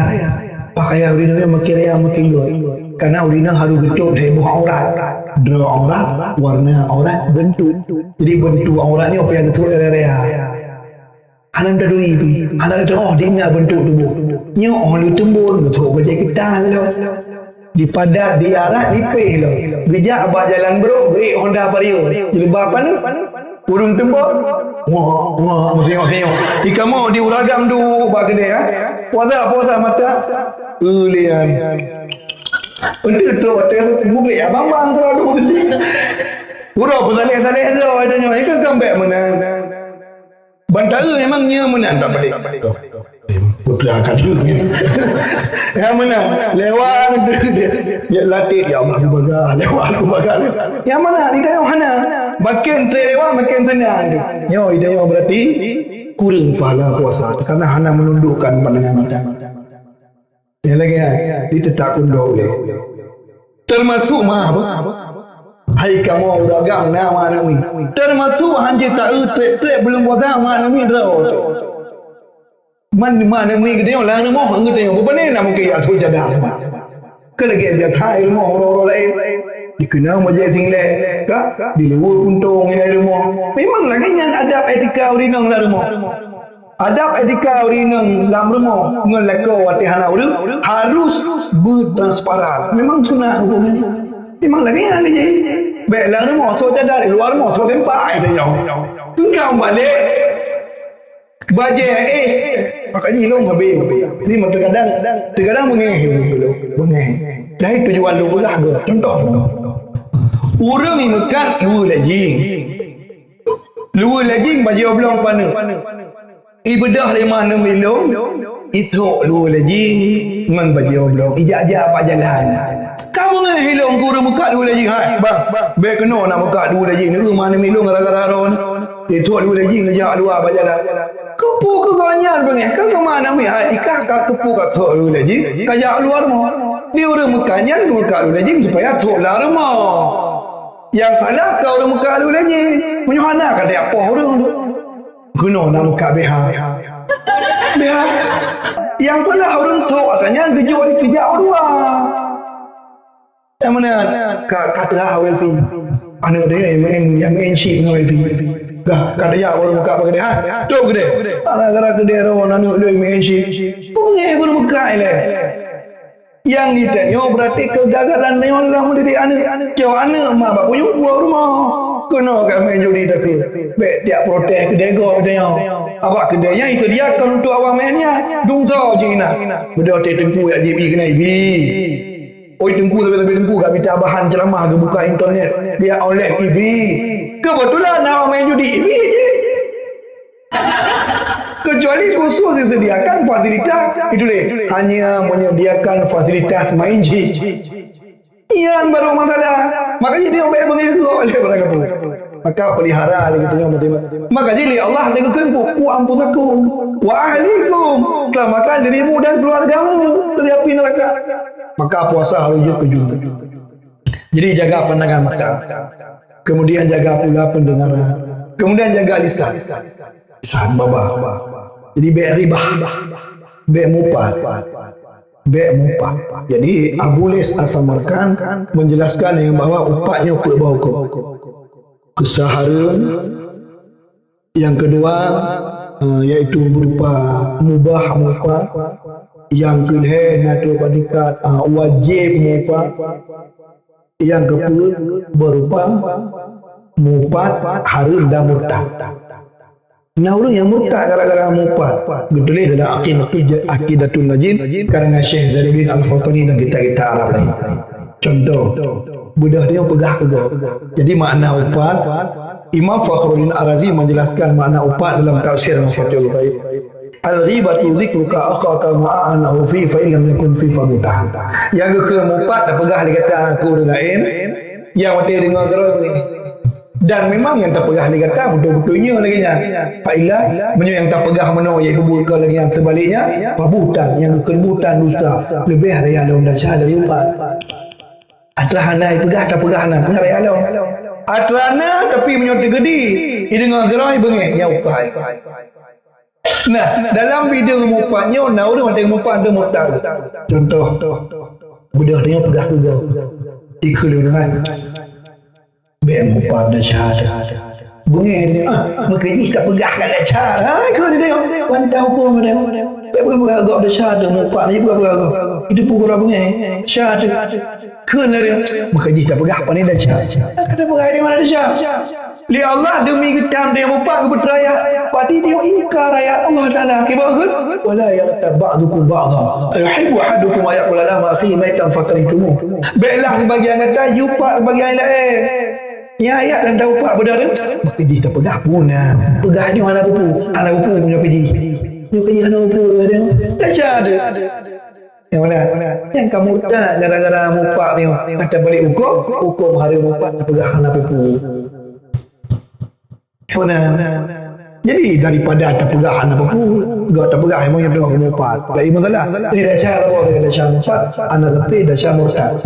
pakaian ureueng inong makin raya makin göt. Karena ureueng inong harus beutôi lhèe boh aurat. Droe aurat, warna aurat, bentuk. Jadi bentuk aurat nyoe payah geutôi raya-raya. Hana taduri pih, hana teu'oh di na bentuk tuboh. Nyoe 'oh lheueh teumbon, geusok bajèe keutang lom. Dipadat, diarak, dipéh lom. Geujak bak jalan brôk, geuék Honda Vario. Jilbab paneuk, ureueng teumbon. Wah, wah, meusiyok-siyok. Di kamoe di ureueng agam duek bak keudè, ha? Puasa, puasa mata. Ulian. Untuk tu, tu, mugrek abang-abang tu, tu, tu. Uroe peusaleh-saleh droe tanyoe, ikeu kambek meunan. Ban taeu memang nyoe meunan tak pelik. Putra kadu. Ya meunan. Lewat dia, dia latih, "Ya Allah, aku bagah. Lewat aku bagah." Ya meunan, di dalam hana. Makin trek lewat, makin senang. Nyoe, di dalam berarti kurang pahala puasa. Karena hana menundukkan pandangan mata. Ya lagi ya, di tetak kundok uleh. Termasuk mah apa? Hai kamoe ureueng agam na ma aneuk miet. Termasuk hanjeuet taeu trek-trek buleuen puasa ma aneuk miet droe. Man ma aneuk miet geutanyoe lam rumoh, geutanyoe bubene na mungken yak thok jadah. Keu lagèe biasa i rumoh uroe-uroe laén. Dikeunong bajèe singleh, ka? Diluweue puntông i rumoh. Memang lagèe nyan adab etika ureueng inong lam rumoh. Adab etika ureueng inong lam rumoh ngon lakoe watèe hana ureueng harus beutransparan. Memang sunat huköm nyan. Memang lagèe nyan lé jih. Bèk lam rumoh sok cadar, luwa rumoh sok sempak, eh, tanyong. Engkau balik. Bajèe, eh, maka jih lôn habéh. Jadi, terkadang, terkadang beungèh lôn, beungèh. Dari tujuan lôn peugah ke, contoh. Ureueng meukat luweue lajing. Luweue lajing bajèe oblong paneuk. Ibeudôh lé ma aneuk miet lôn, ithok luweue lajing ngon bajèe oblong, ijak-jak bak jalan. Ka beungèh ilôn keu ureueng meukat luweue lajing, "Hai, bang, bèk keunoe na meukat luweue lajing, neu ma aneuk miet lôn gara-gara droeneuh." Ithok luweue lajing neujak luwa bak jalan. Keupeue keu gobnyan beungèh? Ka keu ma aneuk miet, hai, ikah ka keupeue ka thok luweue lajing, ka jak luwa rumoh. Di ureueng meukat nyan geumeukat luweue lajing supaya thok lam rumoh. Nyang salah ka ureueng meukat luweue lajing. Meunyoe hana ka tajak poh ureueng tu. Keunoe na meukat B H. B H. Nyang salah ureueng thok atra nyan geujok geujak u luwa. Nyang meunan ka, ka teuhah wifi. Aneuk deh nyang main, nyang main chip ngon wifi. Ka, ka tajak baru meukat bak keudè. Ha, tu keudè. Gara-gara keudè ron aneuk deh main chip. Beungèh ureueng meukat ilèe. Nyang geutanyoe berarti kegagalan tanyoe dalam mendidik aneuk. Kiok aneuk ma bak punyueng puwoe rumoh. Keunoe ka main judi takheun. Bèk tiap protes keudè gob tanyoe. Abak keudè nyan disediakan untuk awak main nyan. Dum soe jih inan. Beudôh teuh teungku jak jibi keunan ibi. Oi teungku, sabe-sabe teungku ka mita bahan ceramah geubuka internet. Biar online ibi. Kebetulan awak main judi ibi jih. Kecuali khusus disediakan fasilitas, itu deh, hanya menyediakan fasilitas main chip. Nyan baru masalah. Makanya dia baik beungèh tu oleh barang kampung. Maka pelihara lagi tu yang penting. Maka jadi Allah dia kena ku anfusakum wa ahlikum. Selamatkan dirimu dan keluargamu dari api neraka. Maka puasa harus juga juga. Jadi jaga pandangan mata. Kemudian jaga pula pendengaran. Kemudian jaga lisan. Lisan babah. Jadi bèk ribah. Bèk mupat. Bèk mupat. Jadi Abu Lais As-Samarkand menjelaskan yang bahwa upat nyoe peuet boh huköm. Keusahareuem, yang kedua, eh, yaitu berupa mubah mupat. Yang kelhèe na tu peringkat, eh, wajib mupat. Yang keupeuet berupa mupat, hareuem dan murtad. Nah, ureueng nyang murtad gara-gara mupat, geutuléh dalam Aqidatul, Aqidatul Najin karangan Syekh Zainuddin Al-Fahtani dan kitab-kitab Arab lain. Contoh, beudôh tanyoe peugah keu gob. Jadi makna upat, Imam Fakhruddin Ar-Razi menjelaskan makna upat dalam tafsir Fathul Ghaib. Al-ghibatu dzikruka akhaka ma a'anahu fi, fa in lam yakun fi fa mutah. Nyang geukheun mupat tapeugah lé gata keu ureueng laén, nyang watèe deungoe keudroe beungèh. Dan memang nyang tapeugah lé gata beutôi-beutôi nyoe lagèe nyan. Fa illa, meunyoe nyang tapeugah meunoe, yaitu buet keu lagèe nyan, seubaliknya, fa buhtan, nyang geukheun buhtan, dusta, leubeh raya lom desya dari upat. Atra hana ipeugah, tapeugah na, nyan raya lom. Atra na, tapi meunyoe teugeudi, i deungoe keudroe beungèh, nyan upat. Nah, dalam bidang mupat nyoe, na ureueng watèe mupat teuh mupat. Contoh, beudôh tanyoe peugah keu gob. Ikheun lé ureueng, "Hai, bèk mupat desya." Beungèh, "Ah, meukeujih tapeugah ka desya." Ha, ikheun lé tanyoe. Wan tahu huköm tanyoe. Bèk peugah-peugah gob desya teuh mupat, bèk peugah-peugah gob. Itu pun kurang beungèh. Desya teuh. Kheun lé tanyoe. Meukeujih tapeugah pane desya. Ka tapeugah di mana desya? Lé Allah demi geutam dia mupat keu peutraya. Pati dia ingkar ayat Allah Taala. Kiban kheun, "Wala yaghtab ba'dukum ba'dha. Ayuhibbu ahadukum an ya'kula lahma akhihi maitan fakarihtumuh." Bèklah sebagian gata yupat sebagian laén. Nyan ayat dan tahu pak beudôh tu. Maka jih tapeugah puna. Peugah nyoe hana peue-peue. Hana peue-peue meunyoe keu jih. Nyoe keu jih hana peue-peue beudôh tu. Desya tu. Nyang mana? Nyang ka murtad gara-gara mupat nyoe. Ka tabalek huköm, huköm hareuem mupat tapeugah hana peue-peue. Nyang mana? Jadi, daripada tapeugah hana peue-peue, gak tapeugah memang nyoe teungoh mupat. Lain masalah. Jadi, desya apa? Desya mupat, hana tapi desya murtad.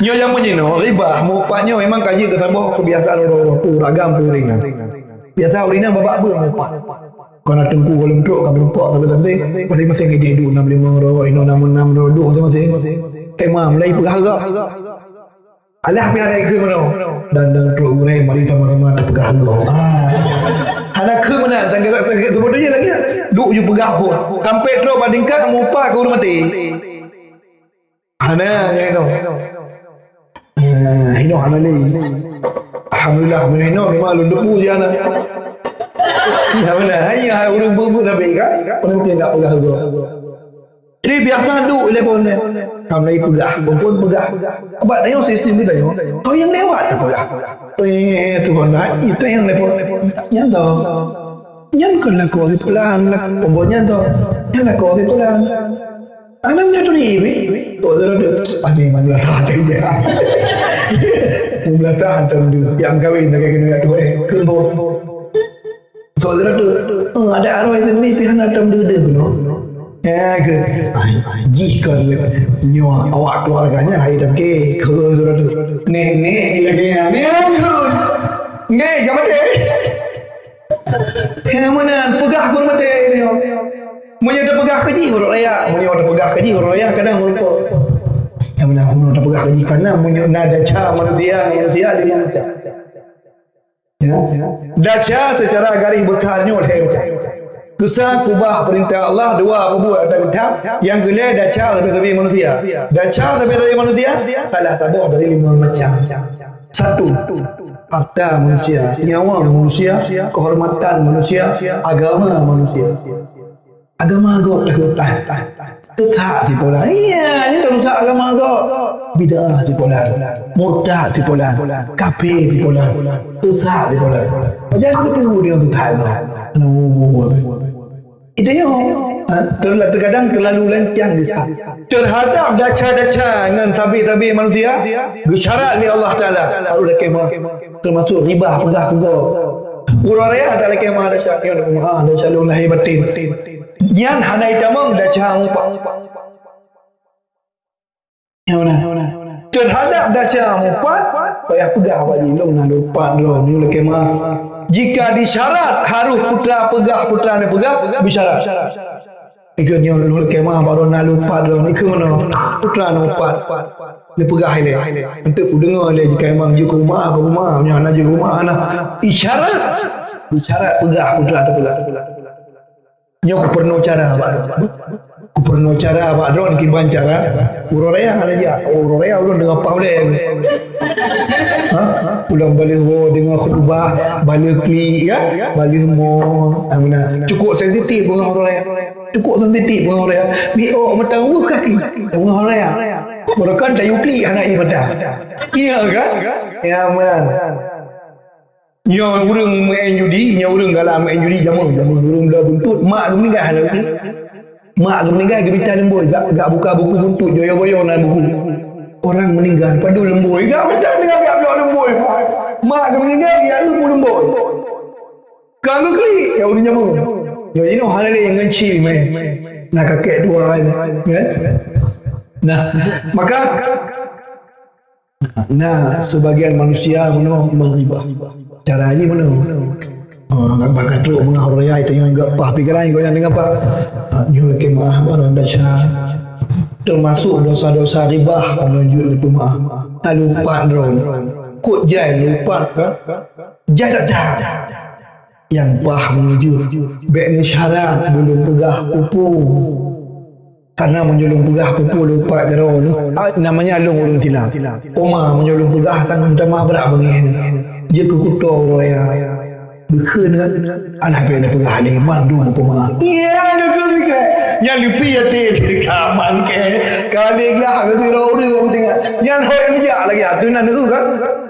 Nyoe nyang meunyoe, ghibah, mupat nyoe memang ka jeuet keu saboh kebiasaan ureueng-ureueng peue, ureueng agam, peue ringan. Biasa ureueng inong babah beuet mupat. Kon na teungku goh lom trok ka meurumpok, tapi, tapi masing-masing idéh duek nam limong droe, inoe nam nam droe, duek masing-masing. Tema mulai peugah gak. Alah pih hana ikheun meunoe. Dan, dan trok gurée mari sama-sama tapeugah gak. Ah. Hana kheun meunan, tangga sebetulnya lagi duek ju peugah pun. Sampai trok bak tingkat mupat keu ureueng maté. Hana, nyang inoe. Ah, inoe hana lé. Alhamdulillah, meunyoe inoe memang lôn debu je hana. Ya beuna, hanya hai ureueng beubu sabe kan. Mungkin tak peugah gak. Jadi biasa duek telepon dia. Kam lagi peugah, pun peugah. Abang tanya sistem dia tanya. Kau yang lewat tak peugah. Eh, tu kan dah, itu yang telepon. Yang tahu. Nyan kon lakoe si pulan, lak-, pokoknya tu. Nyan lakoe si pulan. Aneuk nyan tu ni, wi. Tok Zero tu, "Aduh, memang belasah hati je." Memang belasah hantam tu. Yang kahwin tak kena tu, eh, kena. Tok Zero tu, "Oh, ada arwah sini, pihak hantam duduk, no." Eh, ke, ai, ai, jih kon, nyoe awak keluarganya lain dah ke, ke Zero tu. Nenek lagi, ya, ni, ya, ke. Nek, kamu deh? Nyang meunan peugah keu ureueng maté nyoe. Meunyoe tapeugah keu jih ureueng raya, meunyoe tapeugah keu jih ureueng raya kadang meureumpok. Nyang meunan meunyoe tapeugah keu jih kana meunyoe na desya manusia, manusia lima macam. Ya. Desya secara garis besar nyoe lhèe macam. Keusa kubah peurintah Allah, dua peubuet ata geutham, nyang keulhèe desya sabe-sabe manusia. Desya sabe-sabe manusia salah saboh dari lima macam. Satu, harta manusia, nyawa manusia, kehormatan manusia, agama manusia. Agama gob takot, ah, ah, ah. Teutak sipolan. Iya, nyan teutak agama gob. Bid'ah sipolan. Murtad sipolan. Kafé sipolan. Teutak sipolan. Pajan teupeue dia teutak tu. Itu nyoe, ha, terla-, terkadang terlalu lancang lisan. Terhadap desya-desya ngon sabe-sabe manusia, geusyarat lé Allah Taala, harôh lakèe meu'ah. Teumasuk ghibah, peugah keu gob. Ureueng raya tak lakèe meu'ah desya, nyoe meu'ah desya lôn lahé batén. Nyan hana itamong desya mupat. Nyang mana? Terhadap desya mupat, payah peugah bak jih, lôn na lôn pat droe, nyoe lakèe meu'ah. Jika disyarat harôh putra peugah, putra na peugah, bisyarat. Ikheun nyoe lôn lakèe meu'ah, baru na lôn pat droe, ikheun meunoe, putra na pat. Neupeugah ilèe. Enteuk kudeungö ilèe jika memang jeuet keu uma, keu uma, meunyoe hana jeuet keu uma, hana. Isyarat. Isyarat peugah putra na peugah. Nyoe kupeurunoe cara bak droe. Kupeurunoe cara bak droe kiban cara. Uroe raya hana jak. Uroe raya ureueng deungon paih ulèe. Ha? Pulang baleuh woe deungon khutubah, baleuh klik, ya. Baleuh mo. Ah, meunan. Cukup sensitif deungon uroe raya. Cukup sensitif deungon uroe raya. Biôk meutan weuh ka klik. Deungon uroe raya. Baroekon tayue klik hana ie mata. Iya kan? Ya, meunan. Nyoe ureueng main judi, nyoe ureueng galak main judi jameun, jameun ureueng bloe buntut, mak geumeuninggai hana buku. Mak geumeuninggai geumita leumbôi, gak, gak buka buku buntut, goyong-goyong na buku. Orang meninggal, padum leumbôi, gak mita dengan gak bloe leumbôi. Mak geumeuninggai, ya eu leumbôi. Ka geuklik, ya ureueng jameun. Ya inoe hana lé ngon cil main. Na kakek tua ni, kan? Nah, maka Nah, sebagian manusia meunoe meughibah. Cara jih meunoe. Oh, bak ka trok beungoh raya itu nyang gak pah pikiran gobnyan deungon pah. Ah, nyoe lakèe meu'ah barang desya. Termasuk dosa-dosa ghibah meununjuk lé peumeu'ah. Lalu pat droe. Kok jai lupat kan? Jai dak dak. Nyang pah meununjuk. Bèk neusyarat, beu lôn peugah peue-peue. Karena meunyoe lôn peugah peue-peue lôn pat keudroe nyoe, namanya lôn ureueng silam. Oma meunyoe lôn peugah kan meutamah brat beungèh nyoe. Jeuet keu kuto uroe raya. Geukheun kan? Alah bèk neupeugah lé mandum peumeu'ah. Iya, geukheun sikrék. Nyan leupie até ka aman keu, ka lé glah keu sidroe ureueng teuka. Nyan hôi neujak lagèe ateueh nan eu kan?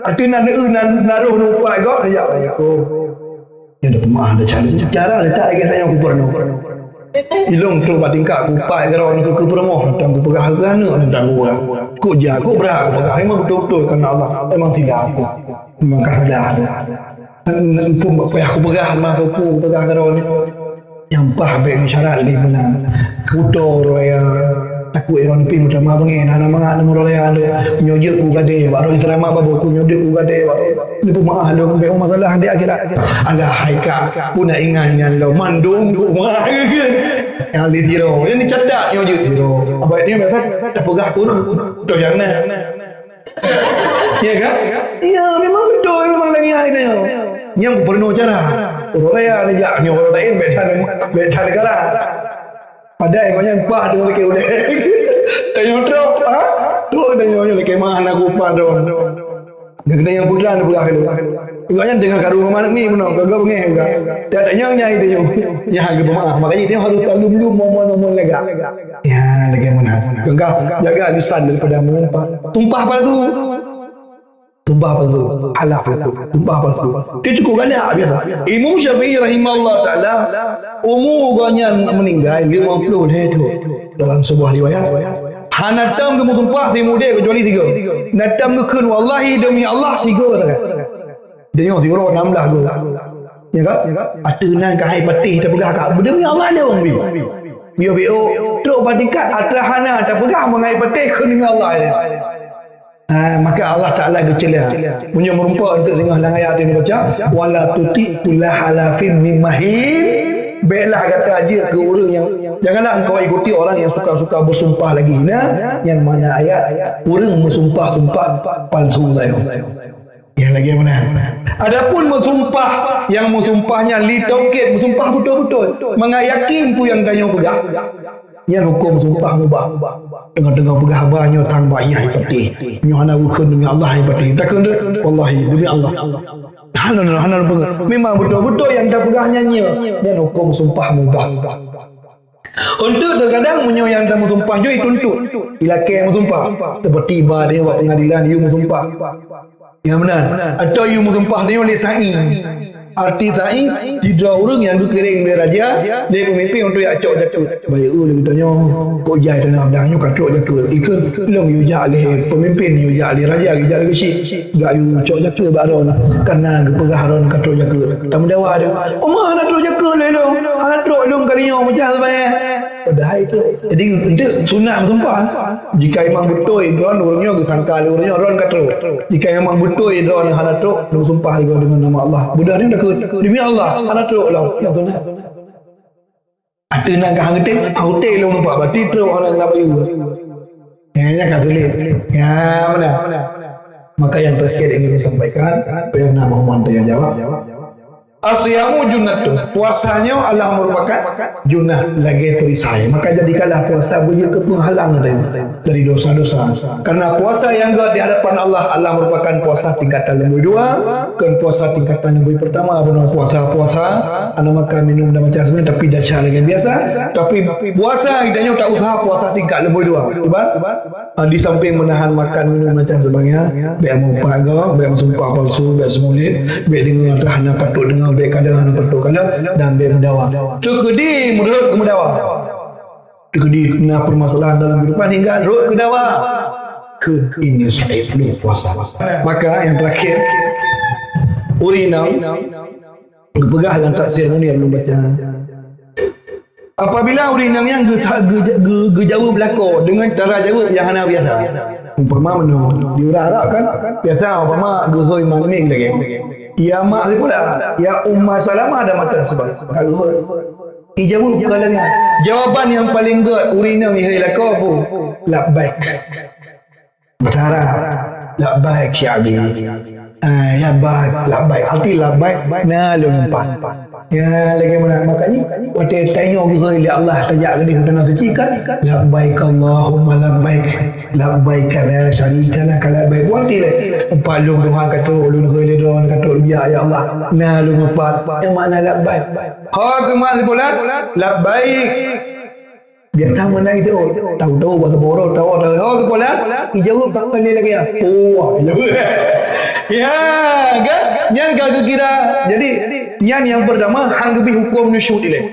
Ateueh nan eu nan naroh nupat gob neujak. Assalamualaikum. Nyan dah peumaah dah cara. Cara letak lagèe tanyoe kupeureunoe. Ilôn trok bak tingkat kupat keudroe nyoe keu peurumoh, teuntang kupeugah keu aneuk, teuntang kupeugah. Kok jak, kok brat kupeugah. Memang beutôi-beutôi karena Allah. Memang tidak aku. Memang ka salah. Pun payah kupeugah, mah peue kupeugah keudroe nyoe. Nyang paih bèk meusyarat lé meunan. Kuto raya takut droeneuh pih meutamah beungèh, hana mangat ngon raya lé. Nyoe jeuet kugadée bak droe, seulama babah ku nyoe jeuet kugadée bak droe. Neupeumaah lôn bèk masalah di akhirat. Alah hai ka, peue na ingat nyan lom mandum ku meuah geukheun. Nyang lé sidroe, nyang dicatat nyoe jeuet sidroe. Abah nyoe biasa tapeugah ureueng, toh nyang na. Ya kan? Ya, memang beutôi, memang lagèe nyan. Nyang peurunoe cara. Ureueng raya neujak nyoe ureueng laén bèk that, bèk that neugara. Padahai gobnyan paih deungon lakèe udép. Tanyoe trok, ha? Trok tanyoe nyoe lakèe meuah na kupat droe. Geutanyoe nyang peugah, peugah lé. Gobnyan deungon karu meunan ni meunoe, gobnyan beungèh juga. Dak tanyoe nyang itu nyoe. Nyang geupeumaah. Makanya dia harus taklum dulu momen-momen lagak. Ya, lagèe meunan. Peugah, jaga lisan daripada meusumpah. Sumpah palsu. Sumpah palsu, halaf palsu, sumpah palsu. Dia cukup galak biasa. Imam Syafi'i rahimahullah taala, umu gobnyan meuninggai limong ploh lhèe thôn. Dalam sebuah riwayat, hana tam geumeusumpah si mudé kecuali tiga. Na tam geukheun, "Wallahi, demi Allah," tiga sagai. Deungoe siuroe nam blah goe. Ya kan? Ateueh nan ka hai patéh tapeugah ka, "Demi Allah lé wong bi." Biôh-biôh, trok bak tingkat atra hana tapeugah mangat patéh kheun demi Allah lé. Ha, maka Allah Taala geuceula. Meunyoe meurumpok eunteuk singoh lam ayat nyang neubaca, "Wala tuti kulla halafin min mahin." Bèklah gata jeuet keu ureueng nyang, janganlah engkau ikuti orang yang suka-suka bersumpah lagi. Nah, nyang mana ayat, ureueng meusumpah-sumpah palsu tayong. Nyang lagèe meunan. Adapun meusumpah, nyang meusumpah nyan li taukid, meusumpah beutôi-beutôi. Mangat yakin peue nyang tanyoe peugah. Nyan huköm sumpah mubah. Teungoh-teungoh peugah haba nyoe tang bak yah patéh. Nyoe hana geukheun demi Allah yah patéh. Takheun deh, wallahi demi Allah. Hana, hana, hana peugah. Memang beutôi-beutôi nyang tapeugah nyan nyoe. Nyan huköm sumpah mubah. Untuk terkadang meunyoe nyang tameusumpah nyoe dituntut. Ilakèe meusumpah. Seperti ba dia buat pengadilan, you meusumpah. Ya meunan. Atau you meusumpah tanyoe lé sa'i. Arti sa'i, sidroe ureueng nyang geukirém lé raja, lé peumimpén untuk jak cok jakeuet. Bayeue lé geutanyoe, kok jai tanyoe nyoe ka trok jakeuet. Ikheun lôn yue jak lé peumimpén, yue jak lé raja, yue jak lé geuchik. Jak yue cok jakeuet bak droe, kareuna geupeugah droe ka trok jakeuet. Tameudawa dia, "Oma hana trok jakeuet lé lôn, hana trok lôn kali nyoe meucah seubaya." Padahai trok. Jadi, eunteuk sunat meusumpah. Jika memang beutôi droen ureueng nyoe geusangka lé ureueng nyoe droen ka trok. Jika memang beutôi droen hana trok, meusumpah juga dengan nama Allah. Beudoh nyoe takheun, "Demi Allah, hana trok lom." Nyang sunat. Ateueh nan ka hang tém, hang tém lom numpak bati trok hana keuneuk bayeue. Ya, ya ka sulet. Ya, mana? Maka yang terakhir ingin saya sampaikan, biar nama Muhammad yang jawab. As-siyamu junnatun. Puasa nyoe adalah merupakan junnah lagèe perisai. Maka jadikanlah puasa beu jeuet keu penghalang dari, dari dosa-dosa. Karena puasa yang gèt di hadapan Allah adalah merupakan puasa tingkatan nombor dua, bukan puasa tingkatan nombor pertama, bukan puasa-puasa, hana makan, minum dan macam sebagainya, tapi dasar lagèe biasa. Tapi puasa kita nyoe tak usah puasa tingkat nombor dua. Cuba. Ah, di samping menahan makan minum dan sebagainya, bèk meupat gob, bèk meusumpah palsu, bèk seumulit, bèk deungoe hana patut deungoe, bèk kalon hana patut kalon, dan bèk meudawa. Teukeudi meureuet keu meudawa. Teukeudi na permasalahan dalam kehidupan hingga rhot keu dawa. Keu ini sa'i puasa. Maka yang terakhir, ureueng inong geupeugah lam Tafsir Munir lôn baca. Apabila ureueng inong nyan geu-, geu-, geu-, geujaweueb lakoe deungon cara jaweueb nyang hana biasa. Umpama meunoe, di ureueng Arab kan, biasa umpama geuhôi mak namiet lagèe, "Ya Mak Saifullah, ya Umma Salamah," dan mata sebab ka geuhôi. Ijaweueb ka lagèe nyan. Jawaban nyang paleng gèt ureueng inong ihôi lakoe peue? Labbaik. Bahasa Arab, "Labbaik ya abi." Ah, ya ba-, labbaik. Arti labbaik, na lôn umpan. Ya, lagèe meunan. Makajih, watèe tanyoe geuhôi lé Allah tajak keudéh u tanah suci kan, "Labbaik Allahumma labbaik. Labbaik la syarika laka labbaik." Watèe lé, "Umpat lôn Tuhan ka trok, lôn hôi lé Droeneuh ka trok, lôn jak, ya Allah. Na lôn umpat." Nyang makna labbaik. Ho keumat sibulan, labbaik. Biasa meunan itu, tahu-tahu bahasa Boron, tahu-tahu, "Oh, kepala," ijaweueb pakon lé lagée nyan. Oh, ijaweueb. Ya, kan? Nyan ka geukira. Jadi, nyan nyang pertama, han geubri huköm nusyuz ilée.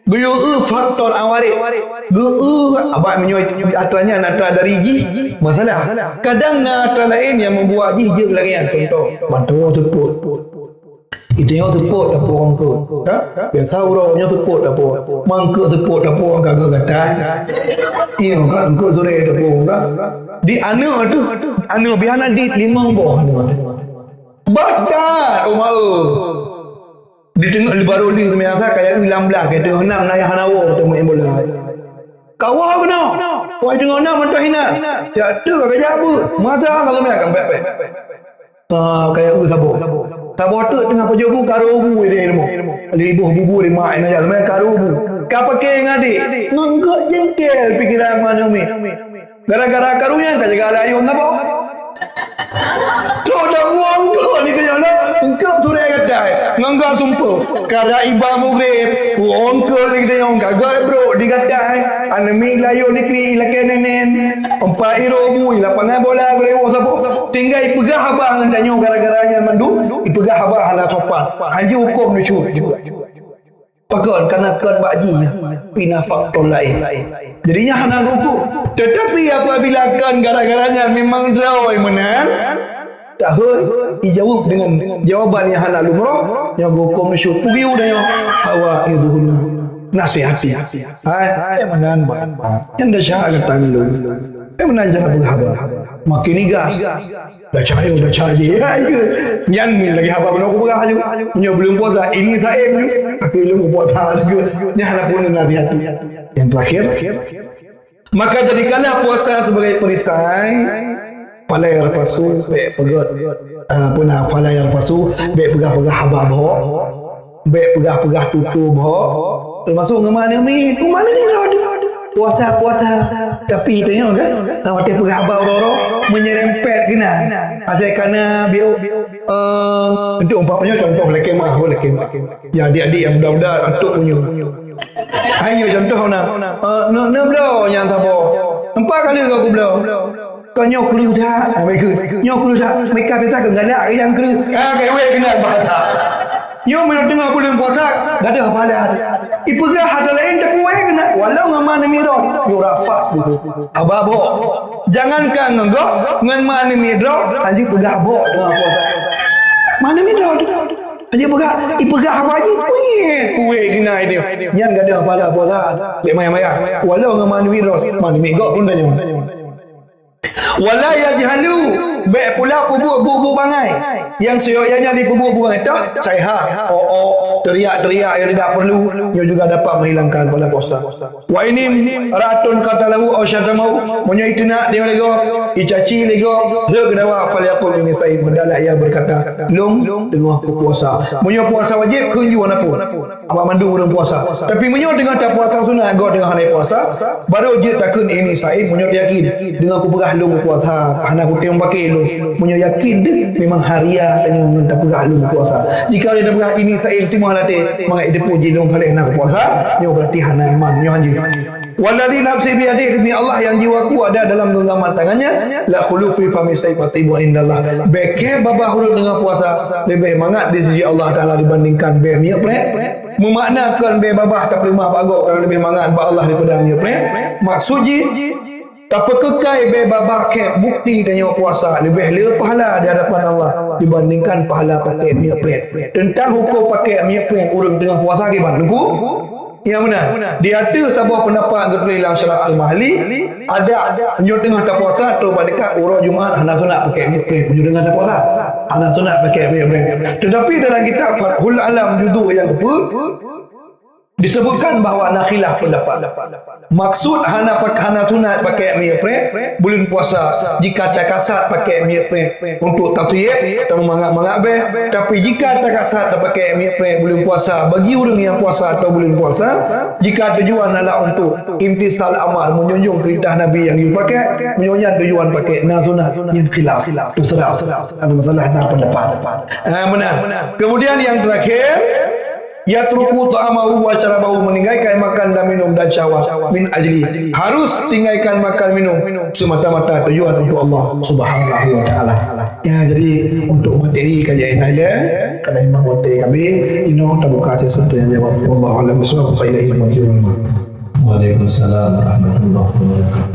Geuyue faktor awarid. Geuyue, abah meunyoe atra nyan atra dari jih, masalah. Kadang na atra laén nyang membuat jih jeuet lagée nyan. Contoh, mantong seupôt. Itu nyoe seupôt tapong eungkôt, kan? Biasa uroe nyoe seupôt tapong. Meungkôt seupôt tapong ka geuh gatai. Iya, kan? Eungkôt sore tapong, kan? Di aneuk tu, aneuk biasa na di limong boh aneuk. Batat, Uma, eh. Di teungoh, baru di seumiyasa kaya lam blang, kaya teungoh nam na nyang hana woe teumeu'en bola. Kawa keunoe. Wah, teungoh na mantong hina. Jak tu ka jak bu. Masa ka seumai akan pek-pek. Ah, kaya eu saboh. Saboh tu teungoh pajoh bu, karo bu dia ilmu. Liboh bubu lima ina jak seumai karo bu. Ka pakai ngadek. Ngon gok jengkel pikiran manusia. Gara-gara karu nyan ka jaga layong saboh. Trok dah buang kok di kaya lah. Engkau sudah gatai. Nganggap sumpah. Kada iba mugrib. Wong ke di kaya nyong gagai bro di gatai. Anemi layu negeri ilakée nenen. Empat iro bui lapangan bola geulewoh saboh. Tinggai ipeugah haba ngon tanyoe gara-gara nyan mandum. Ipeugah haba hana sopan. Hanji hukum nusyuz juga. Pakon? Karena kon bak jih, pina faktor laén. Jadinya hana geuhukum. Tetapi apabila kon gara-gara nyan memang droe meunan, tahun ijawab dengan jawaban yang hana lumrah, yang geuhukum nusyuz, pugiu dan yang fawaidhuhunna. Nasihati. Hai, hai, meunan ba. Yang dah syahadat tangan lu. Eh, meunan cara peugah haba. Makin igas. Dah cahaya, dah cahaya. Ya, ya. Nyan ni lagi haba beuna kupeugah aju. Nyoe belum puasa, ini saim ni. Aku belum puasa juga. Nyan hana pun nanti hati. Yang terakhir, maka jadikanlah puasa sebagai perisai. Fala yarfasu, bèk peugah, ah, peuna, fala yarfasu, bèk peugah-peugah haba boh. Bèk peugah-peugah tutoe boh. Teumasuk ngon ma aneuk miet, ngon ma aneuk miet rot. Puasa, puasa. Tapi tanyong kan, ah, watèe peugah haba uroe-uroe, menyerempet keunan. Asai kana biôk, eh, untuk umpamanya contoh lakèe meu'ah, lakèe meu'ah. Ya, adik-adik yang muda-muda, untuk punya. Hai nyoe contoh na. Eh, na, na bloe nyang saboh. Empat kali keu aku bloe. Keu nyoe kreueh that, ha, baik kreueh. Nyoe kreueh that, meuka biasa keu galak nyang kreueh. Ha, keu wéh keunan bahasa. Nyoe meunyoe teungoh buleuen puasa, gadoh pahala. Ipeugah haba laén tapi wéh keunan, walau ngon ma aneuk miet droe. Nyoe rafas tu. Haba boh. Jangankan ngon gob, ngon ma aneuk miet droe, hanjeuet peugah boh teungoh puasa. Ma aneuk miet droe. Hanjeuet peugah, ipeugah haba jih, wéh, wéh keunan dia. Nyan gadoh pahala puasa. Bèk maya-maya. Walau ngon ma aneuk miet droe, ma aneuk miet gob pun tanyoe. Wala yajhalu, bèk pula peubuet buet-buet bangai. Nyang siyok nyan jipeubuet buet bangai toh, sayha, oh, oh, teriak-teriak yang tidak perlu, nyoe juga dapat menghilangkan pahala puasa. Wa in imra'atun qatalahu aw syatamahu, meunyoe iteunak dia lego, icaci lego, rhot keudawa, falyaqul inni shaim, hendaklah ia berkata, lôn teungoh puasa. Meunyoe puasa wajib, kheun ju hana peue. Awak mandum ureueng puasa. Tapi meunyoe teungoh tapuasa sunat, gob teungoh hana puasa, baru jeuet takheun ini shaim meunyoe yakin. Deungon kupeugah lôn puasa, hana kutem paké lôn. Meunyoe yakin deuh, memang haria teungoh ngon tapeugah lôn puasa. Jika dia tapeugah ini shaim, teuma lateh mangat ideupu jih lôn saleh na puasa, nyoe berarti hana iman, nyoe hanjeuet. Walladzi nafsi biyadihi, demi Allah yang jiwaku ada dalam genggaman tangannya, la khulufi fami shaim atyibu indallah. Bèk kèe babah ureueng teungoh puasa leubeh mangat di sisi Allah Taala dibandingkan bèe minyeuk preh. Meumakna kon bèe babah tapeuleumah bak gob ka leubeh mangat bak Allah daripada minyeuk preh. Maksud jih, tapeukeukai bèe babah kèe bukti tanyoe puasa leubeh le pahala di hadapan Allah dibandingkan pahala pakèk minyeuk preh. Teuntang huköm pakèk minyeuk preh ureueng teungoh puasa kiban, Teungku? Nyang meunan, di ateueh saboh peundapat geutuléh lam Syarah Al-Mahalli, ada nyoe teungoh tapuasa trok bak deukat uroe Jumat hana sunat pakèk minyeuk preh, nyoe teungoh tapuasa. Hana sunat pakèk minyeuk preh. Tetapi dalam kitab Fathul Alam juzuk nyang keupeuet, disebutkan bahwa na khilaf pendapat. Maksud hana pak-, hana sunat pakèk minyeuk preh buleuen puasa jika takasat pakèk minyeuk preh untuk tatyib atau mangat-mangat bèe, tapi jika takasat tapakèk minyeuk preh buleuen puasa bagi ureueng nyang puasa atau buleuen puasa, jika tujuan adalah untuk imtisal amar, menjunjung perintah Nabi nyang geupakèk, meunyoe nyan tujuan pakèk na sunat, nyan khilaf. Terserah. Ada masalah na pendapat. Ah, meunan. Kemudian yang terakhir, Yatruku ta'amahu wa syarabahu, meninggalkan makan dan minum dan syahwat, min ajli, harus tinggalkan makan minum semata-mata tujuan untuk Allah Subhanahu wa Taala. Ya, jadi untuk materi kajian Thailand, karena memang materi kami, you know, terbuka sesuatu yang jawab. Wallahu a'lam bishawab. Wa ilaihi marji'un. Waalaikumsalam warahmatullahi wabarakatuh.